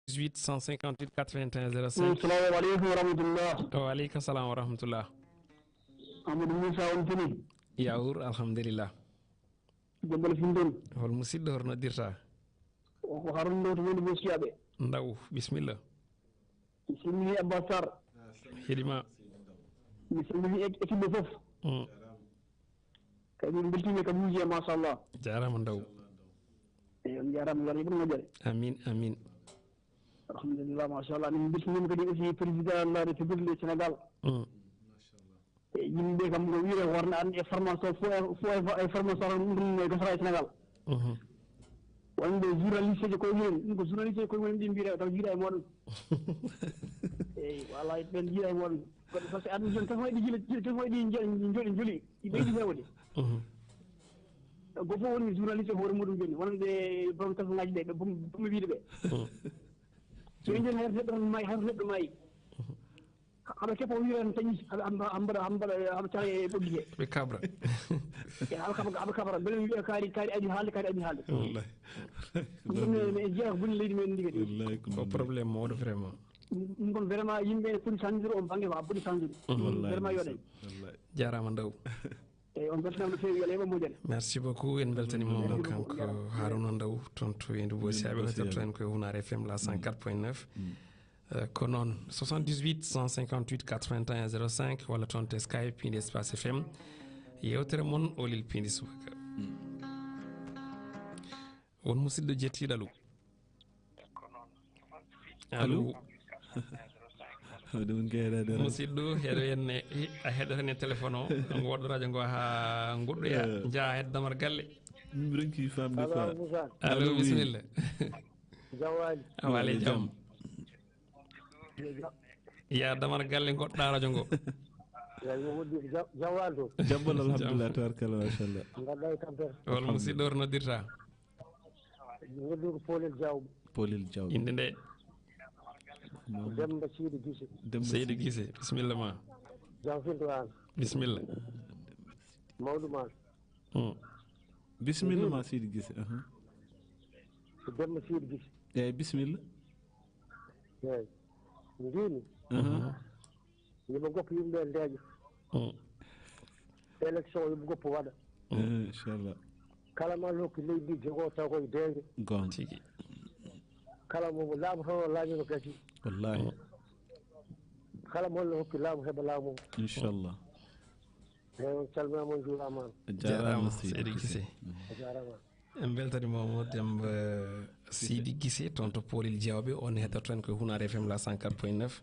Dix-huit cent cinquante-huit quatre-vingt-un zéro cinq. Assalamu aleykum wa rahmatullah. Wa aleykum salam wa rahmatullah. Amadou Moussa on tini. Yawur, alhamdulillah. Gombal Findon. Hol musidɗo, hol noddirta? O ko Haruna Ndaw to woni Mosiyaɓe. Ndaw, bismillah. Mi salmini Abba Sarr. Heɗima. Mi salmini ek-, équipe ɓe fof. Mm. Kadi min mbeltiima e kabuuji he, machallah. Jaaraama Ndaw. Eyi, on njaaraama, yo Allah yoɓ on moƴƴere. Amin, amin. Alhamdulillah, machallah. Min mbeltiniima kadi aussi président de la République du Sénégal. Mm. E yimɓe kam ko wiyre worna an e formation, fo e, fo e, e formation ɗum ɗum e gasara e Sénégal. Mhm. Wonde journaliste ji koye mumen, ɗum ko journaliste ji koye mumen ɗi mbiyata taw jiiɗa e moɗon. Eyi, wallay ɓen jiiɗa e moɗon. Kono par ce que aduna joni tan hoyɗi jila, jila tan hoyɗi njo-, njo-, joli, ɗi ɓeydi hewde. Mhm. Go fof woni journaliste e hoore muɗum joni, wonande borom téléphone ngaji ɓe, ɓe bom-, bom wiide ɓe. Mhm. Joni joni hay neɗɗo maayi, hay neɗɗo maayi. Haɓa keɓa o wiira en taƴi, haɓa, haɓa, haɓa mbaɗa, haɓa mbaɗa, haɓa cala e ɓoggi he. Ɓe kabra. E haɓa kabra, haɓa kabra. Mbele mi wiya kaari, kaari adi haalde, kaari adi haalde. Wallahi. Ɗum ɗum ne, ne jeeya ko boni leydi men ndi kadi. Wallahi ko ko problème mawɗo vraiment. Ɗum, ɗum kon vraiment yimɓe ne poti sandude on bannge, ko a poti sandude. Wallahi vraiment ndeysaan. Yoɗen. Wallahi. Jaaraama Ndaw. Eyi, on mbeltanaama no feewi, yo Allah yoɓ on moƴƴere. Merci beaucoup. En mbeltaniima mo kanko Haruna Ndaw, toon to Weendu Boosi. Aɓe heɗoto en koye Hunaare F M la cent quatre point neuf. Mm. Eh, ko noon, soixante-dix-huit cent cinquante-huit quatre-vingt-un zéro cinq, walla toon to Skype, Piindi Espace F M. Yeewtere mon, Olel Piindi Subaka. Mm. Won musidɗo jettiiɗo, allo. Allo. Allo. Hawde mun kay heɗade. Musidɗo, heɗo henne, a heɗoto ne téléphone o, ngo woɗɗo radio ngo haa ngoɗɗoya, eh, njaha hedde damar galle. Min ronki famde. Allo, quoi. Moussa. Allo, allo, oui. Bisimilla. Jawali. A wale jam. Jam. Ya damar galle ngoɗɗa radio ngo. Ya, yo woɗɗi jam, jam wali to. Jam wala, alhamdulillah, tabarkalla, machallah. Mbaɗɗa e tampere. Wala musidɗo o noddirta. Nodduɗo Polel Diaw. Polel Diaw. Inde nde? Demba Sidi Gise. Demba Seydi Sidi. Gise, bisimilla ma. Jam finto an. Bisimilla. Mawɗo ma. Hmm. Bisimilla ma, Sidi Gise. Aha. Ko Demba Sidi Gise. Eyyi, bisimilla. Eyyi. Mbimi. Aha. Yo ɓe goppu yimɓe ɓe ndeeƴa. Mm. Élection yo ɓe goppu waɗa. Mm. Eh, inchallah. Kala mo Allah hokki leydi ndi jogo taw koye deeƴre. Goonga. Tigi. Kala mo laamu tan o laañi no gasi. Wallahi. Mm. Kala mo Allah hokki laamu heɓa laamu. Inchallah. Eyyi, on calminama, on juurama. A jaaraama, Seydi Gise. A jaaraama. En mbeltaniima mo Demba Sidi Gise, toon to Poolel Jawbe, on heɗoto en ko Hunaare F M la cent quatre point neuf.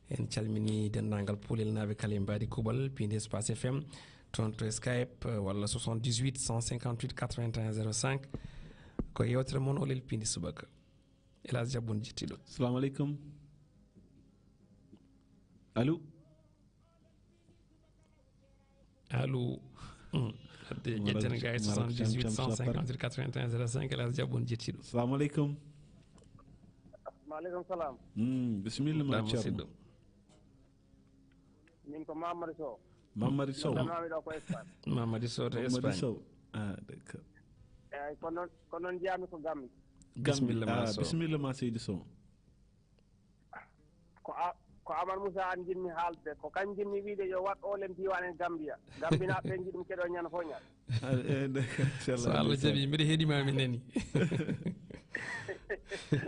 En calminii denndaangal Poolel naaɓe kala e mbaadi kuuɓal, piindi Espace F M, toon to Skype, eh, walla soixante-dix-huit, cent cinquante-huit, quatre-vingt-un, zéro cinq. Ko yeewtere mon Oolel Piindi Subaka. Elaas Jabbun jettiɗo. Salamu aleykum. Allo? Allo. Hmm. Hadde ƴetten ga e soixante-dix-huit, cent cinquante-huit, quatre-vingt-un, zéro cinq, Elaas Jabbun jettiɗo. Salamu aleykum. Maaleykum salam. Hmm, bisimilla ma, Ceerno. Musidɗo. Min ko Mamadi Sow. Mamadi Sow. Noddanoomi ɗo ko Espagne. Mamadi Sow to Espagne. Sow. Ah, d'accord. Eyyi, ko noon, ko noon njiyami ko Gambi. Gambi. Bisimilla ma, ah, Sow. Bisimilla ma, Seydi Sow. Ko a-, ko Amadou Moussa Anne njiɗmi haalde, ko kañ njiɗmi wiide yo waɗ Oolel diiwaan e Gambia. Gambinaaɓe ɓe njiɗmi keɗo ñande fof ñande. Ah, eh, d'accord, inchallah. So Allah jaɓi, mbiɗa heɗima, mi nani.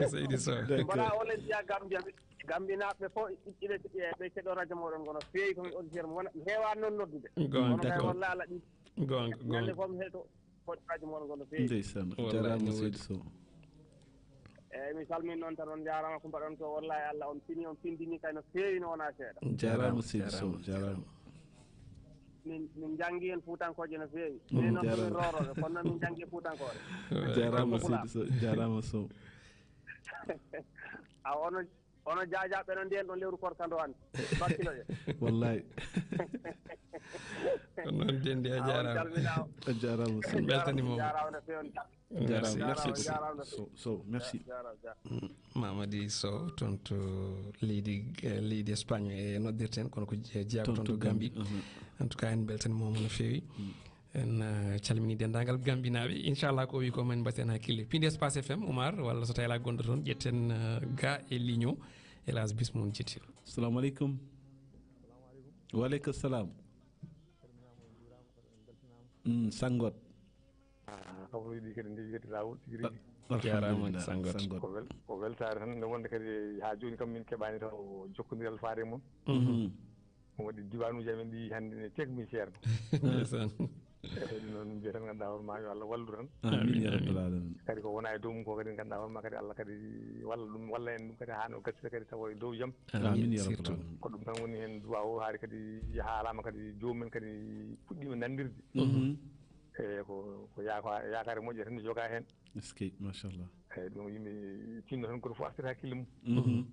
Seydi Sow. D'accord. Mbaɗa Oolel jeya Gambia, Gambinaaɓe fof iɗe, ɓe keɗo radio moɗon ngo no feewi, komin auditeur mo wona, mi heewaani noon noddude. Goonga. Kono kay, d'accord, wallaahi Allah ɗi. Goonga, ñande goonga. Fof mi heɗo. Hoɗɓaaji mon ngo no feewi. Ndeysaan, wallahi, jaaraama no Seydi Sow. Eyyi, mi salmini noon tan, on njaaraama ko mbaɗon ko, wallahi Allah on fini, on findini kay no feewi, no wonaa seeɗa. Jaaraama, jaaraama Seydi Sow, jaaraama, jaaraama. Min, min njanngi heen Fuutankooje no feewi. Mm, min noon ko min jaaraama. Roorooɓe, kono noon min njanngi Fuutankooje. Jaaraama Seydi Sow, jaaraama Sow. A, ono Hono Jaaja ɓe no ndeen ɗon lewru korka ndo an. Bakkilo je. Wallahi. Ko noon dendi, a jaaraama. A jaaraama. En mbeltaniima. Jaaraama no feewi. Merci, merci beaucoup. Sow, Sow, merci. Jaaraama, jaaraama. Mm, Mamadi Sow, toon to leydi, eh, leydi Espagne e noddirten, kono ko je-, jeyaa ko toon to Gambie. Mhm. En tout cas, en mbeltaniima mo no feewi. Mm. En, eh, calmini denndaangal Gambinaaɓe. Inchallah, ko o wi ko, men mbatten hakkille. Piindi Espace F M, Oumar, walla so tawii alaa gonɗo toon, ƴetten, eh, ga e ligne o. Elaas, bismum, jetti. Assalamu aleykum. Wa aleykum salam. Mm, Sanngot. Ah, kafruuji ɗi kadi ndewi kadi laawol tigi rigi. Jaaraama, alhamdulillah, Sanngot. Sanngot. Ko wel-, ko weltaare tan, nde wonde kadi haa jooni kam min keɓaani taw jokkondiral faade e mon. Mhm. Ɗum waɗi diwaanuuji amen ɗi hannde ne tekmi ceerno. Ndeysaan. Eyi, ɗum noon min mbiyata ngannduɗaa hoore ma, yo Allah wallu tan. Amiin, ya rabbal aalamiin. Kadi ko wona e dow mum ko kadi ngannduɗaa hoore ma kadi Allah kadi walla ɗum, walla en ɗum kadi haa no gasira kadi tawa e dow jam. Amiin, ya rabbal aalamiin. Ko ɗum tan woni heen duwaaw o, haari kadi haalaama kadi joomum en kadi puɗɗiima nanndirde. Mhm. Eyi, ko, ko yaaka-, yaakaare moƴƴere tan ne jogaa heen. Eskey, machallah. Eyi, ɗum yimɓe tinno tan, gooto fof artira hakkille mum. Mhm.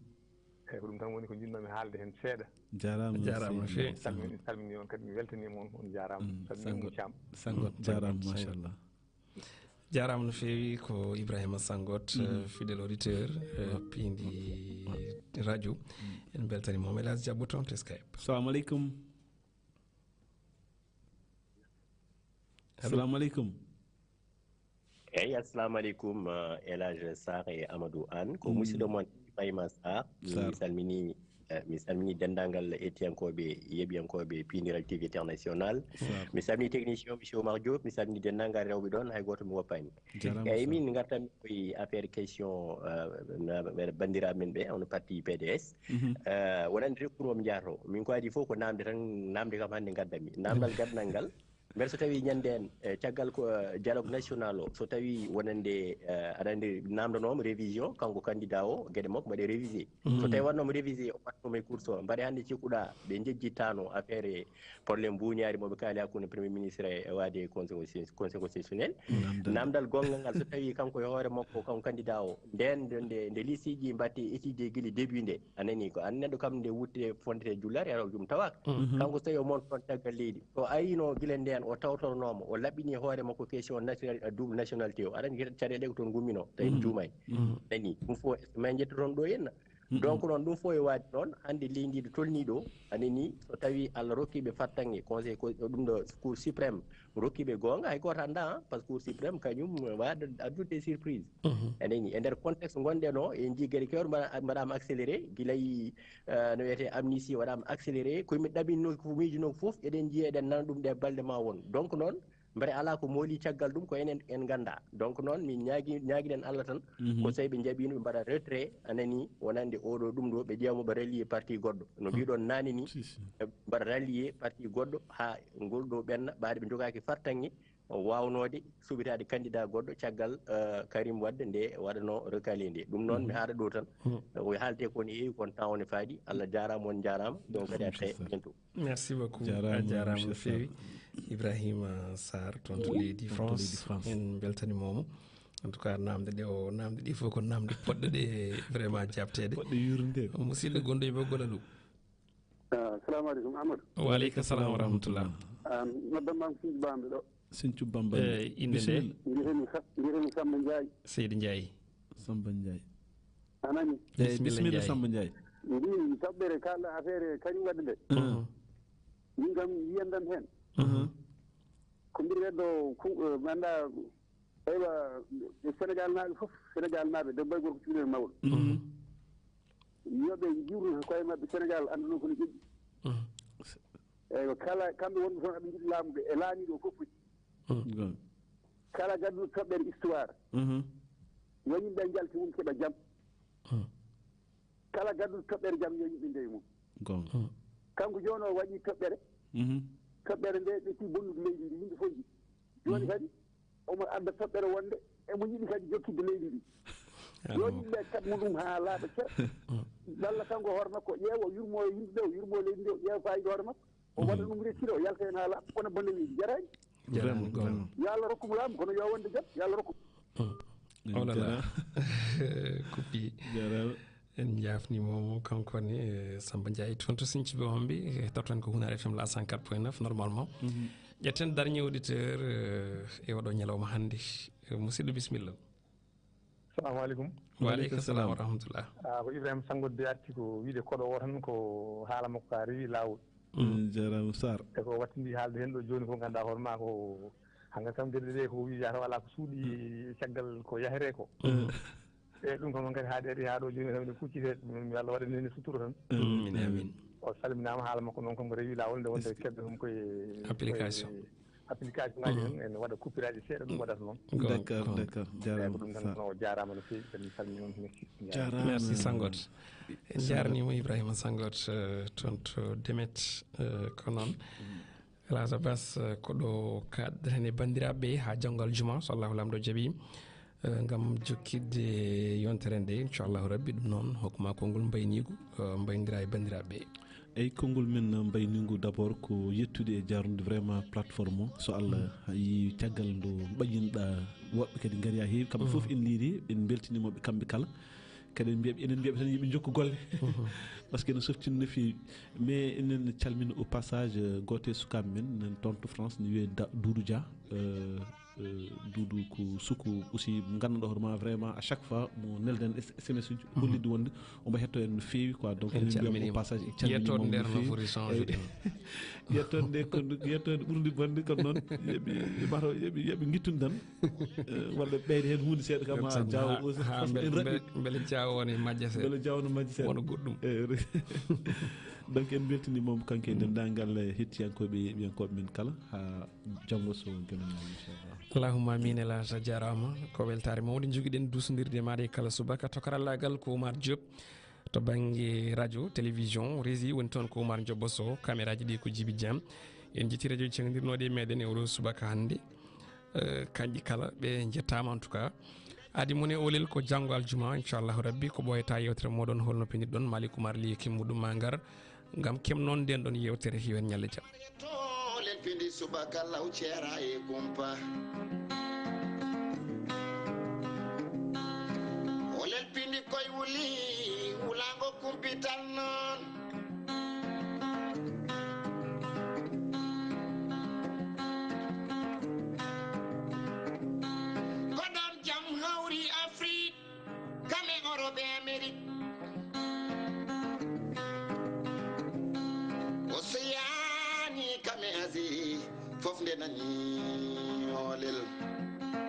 Eyi, ko ɗum tan woni ko njiɗnoomi haalde heen seeɗa. Jaaraama, jaaraama no feewi. Salmini, salmini on kadi, mi weltaniima on, on jaaraama. Mm, salmini Sanngot, Thiam. Sanngot, mm, jaaraama, Sanngot, machallah. Jaaraama no feewi, ko Ibrahima Sanngot, mm, eh, fidèle auditeur, eh, piindi radio. Mm. En mbeltaniima mo, Elaas Jabbou toon to Skype. Assalamu aleykum. Allo. Assalamu aleykum. Eyi, assalamu aleykum, eh, El Hadj Sarr e Amadou Anne. Ko, mm, musidɗo mon Ibrahima Sarr. Sarr. Mi salmini, eh, mi salmini denndaangal hettiyankooɓe, yeeɓiyankooɓe Piindi Radio T V International. Sarr. Mi salmini technicien o, monsieur Oumar Diop. Mi salmini denndaangal rewɓe ɗoon, hay gooto mi woppaani. Jaaraama, eyyi, Sarr. Min ngartanmi koye affaire question, eh, na-, banndiraaɓe men ɓe, hono parti P D S. Mhm. Eh, wonande recours o mi jahata o. Min ko adii fof ko naamde tan, naamde kam hannde ngaddanmi. Naamndal gadanal ngal, Mbeɗa so tawi ñande en, eh, caggal ko, eh, dialogue national o, so tawi wonande, eh, aɗa anndi namndanooma révision, kanko candidat o, geɗe makko mbaɗe révisé. So tawi waɗnooma révisé, o waɗnooma e course o, mbaɗe hannde cikkuɗa, ɓe njejjittaano affaire e problème buuñaari mo ɓe kaali hakkunde Premier ministre e waade conseil consti-, conseil constitutionnel. Namdal. Namdal gonngal ngal, so tawi kanko e hoore makko, kanko candidat o, nden nde, nde, nde liste ji mbaɗte étudier gila début nde, a nani ko an neɗɗo kam nde wutte fondete jullare, ara ɗum tawaka. Kanko so tawi o mon toon caggal leydi. So arino gila ndeen, o tawtornooma, o laɓɓini hoore makko question national, double nationalité o. Aɗa anndi caɗeele ɗe ko toon ngumminoo, tawi mi juumaani. Nani, ɗum fof, est-ce que ma en njetto toon ɗo henna? Donc noon, ɗum fof e waade noon, hannde leydi ndi tolnii ɗo, a nani, so tawi Allah rokki ɓe fartaŋŋe, conseil ko, ɗum ɗo Cour suprême, rokki ɓe goonga, hay gooto anndaa, hein, parce que Cour suprême kañum waɗa addude surprise. A nani, e nder contexte ngonɗen o, en njii geɗe keewɗe mbaɗa-, mbaɗaama accéléré, gila e, eh, no wiyetee amnistie waɗaama accéléré, ko min ɗaɓɓinno, ko miijuno fof, eɗen njiya, eɗen nana ɗum ɗe balɗe ma won. Donc noon, mbele alaa ko mooli caggal ɗum, ko enen en nganndaa. Donc noon, min ñaagi-, ñaagiɗen Allah tan, ko so tawi ɓe njaɓiino ɓe mbaɗa retrait, a nani, wonande oɗo ɗum ɗo, ɓe ƴeewa mo ɓe rallier parti goɗɗo. No mbiɗon naane ni, ɓe mbaɗa rallier parti goɗɗo haa ngol ɗo ɓenna, ɓaade ɓe njogaaki fartaŋŋe, o waawnoode suɓitaade candidat goɗɗo caggal, eh, Karim Wade nde waɗanoo recalé nde. Ɗum noon, mi haala ɗo tan. O haalde ko ne heewi, kono temps o ne faaɗi. Allah jaaraama, on njaaraama. Donc, kadi à très bientôt. Merci beaucoup. Jaaraama, a jaaraama no feewi. Ibrahima Sarr, toon to leydi France. En mbeltaniima mo. En tout cas, naamnde ɗe o, naamnde ɗe fof ko naamnde poɗɗe ɗe vraiment jaabteede. Poɗɗe yuurnde. Musidɗo gonɗo e ɓoggol, allo. Ah, assalamu aleykum, Amadou. Wa aleykum salam wa rahmatullah. Ah, noddam ma ko Sinthiou Bambe ɗo. Sinthiou Bambe. Eh, innde nde? Bisimilla. Mbiyetee-mi Sa-, mbiyetee-mi Samba Ndiaye. Seydi Ndiaye. Samba Ndiaye. A nani? Eh, bisimilla, Samba Ndiaye. Mbimi toɓɓere kala affaire Karim Wade nde. Min kam yiyandam heen. Ko mbir weddo ku-, eh, mi anndaa, eywa, Senegal naaɓe fof, Senegal naaɓe, debbo e gorko, cukalel mawɗo. Yo ɓe njiwru koye maɓɓe, Senegal annduno ko no ƴeƴƴi. Eywa, kala kamɓe wonɓe toon aɓe njiɗi laamu ɓe e laamiiɗo o fof foti. Kala gadduɗo toɓɓere histoire, yo yimɓe njalti mum keɓa jam. Kala gadduɗo toɓɓere jam yo yimɓe ndewi mum. Kanko jooni o waɗi toɓɓere. Toɓɓere nde ɓetti bonnude leydi ndi, yimɓe fof njiɗi. Jooni kadi omo adda toɓɓere wonde emo yiɗi kadi jokkidde leydi ndi. Yo yimɓe kaɓ mo ɗum haa laaɓa cer. Walla kanko hoore makko ƴeewa, o yurmo yimɓe ɓe, o yurmo leydi ndi, o ƴeewa faayiida hoore makko. O waɗa ɗum rekkira, o yalta heen haa laaɓa, kono bonne leydi jaraani. Jaraama, jaraama. Yo Allah rokku mo laamu, kono yo wonde jam, yo Allah rokku mo. Oh là là. Kuppi. Jaraama. En njaafniima mo, kanko ne, eh, Samba Ndiaye, toon to Sinthiou Bambe, eh, tawten ko Hunar F M la cent quatre point neuf, normalement. Ƴetten dernier auditeur, eh, e oɗo ñalawma hannde. Eh, musidɗo, bisimilla. Salamu aleykum. Wa aleykum salam wa rahmatullah. Ah, ko Ibrahima Sango de arti ko wiide koɗo o tan ko haala makko ka rewi laawol. Mm, jaaraama Sarr. E ko wattindi haalde heen ɗo jooni ko ngannduɗaa hoore ma ko hannga kam geɗe ɗe ko wiya taw alaa ko suuɗi caggal ko yahree ko. E ɗum kam kadi haaɗi ari haa ɗo jooni kam ene kuccitee. Ɗum yo Allah waɗan heen sutura tan. Amin, amin. O salminaama, haala makko noon kam ko rewi laawol nde wonde keɓde ɗum koye application. Koye application ngaji tan ene waɗa coupure aji seeɗa ɗum waɗata noon. D'accord, d'accord. Eeyi, ko ɗum tan, kono o jaaraama no feewi, kadi mi salmini on, merci. Jaaraama. Merci Sangot. En njaarniima Ibrahima Sangot, eh, toon to Demet, eh, ko noon. El Hadj Abbas, eh, ko ɗo kaaɗɗen e banndiraaɓe haa janngo aljuma, so Allahu Laamɗo jaɓi, eh, ngam jokkidde yontere nde, inchallahu rabbi, ɗum noon, hokku ma konngol mbayniigu, eh, mbayndira e banndiraaɓe. Eyi, konngol men mbayniigu d'abord ko yettude e jaarnude vraiment plateforme o, so Allah yi caggal nde ɓayyinɗa woɓɓe kadi ngari haa heewi, kamɓe fof en liiri, en mbeltiniima ɓe kamɓe kala. Kadi en mbiyaɓe, enen mbiyaɓe tan yo ɓe njokku golle. Par ce que ene softina no feewi. Mais enen calmina au passage, euh, gooto e sukaaɓe men, nan toon to France, ne wiyee Da-, Doudou Dia. Euh, euh, Doudou ko suku aussi mo ngannduɗaa hoore ma vraiment à chaque fois mo nelden S-, S M S uji, hollitde wonde omo heɗto en no feewi quoi. Donc enen mbiyamo au passage en calminiima mo no feewi. Yettoode nde ko, yettoode ɓurde bonde kono noon, yoɓe, yoɓe, yoɓe ngittun tan. Eh, walla ɓeyde heen huunde seeɗa kam, haa jaawo o, haa mbele, mbele jaawo o ne majja seeɗa. Mbele jaawo ne majja seeɗa. Wona goɗɗum. Eh, donc, en mbeltiniima mo kanko e denndaangal, eh, hettiyankooɓe, yeeɓiyankooɓe men kala, haa janngo so Joom en, inchallah. Allahumma amin, El Hadj, a jaaraama. Ko weltaare mawde njogiɗen duusondirde e maaɗa e kala subaka. To karallaagal ko Oumar Diop. To bannge radio, télévision, régie woni toon ko Oumar Diop Bosso. Kameraaji ɗi ko Djiby Dieng. En jetti radio ceŋndirnooɗe e meɗen e oɗo subaka hannde. Eh, kanƴi kala ɓe njettaama en tout cas. Adi mone olel ko janngo aljuma, inchallahu rabbi, ko ɓooyata yewtere moɗon holno pinirɗon, Malik Oumar Ly e kimmuɗum ma ngar ngam kemnon nden ɗon yewtere. Hiwen ñalle jam. Olel pindi subaka law ceera e kumpa. Olel pindi koy wuli, wulango kumpital non. Ko ɗon jam hawri Afrik, kame Europe e Amerik. Oseyaani kame Asie, fof nde nani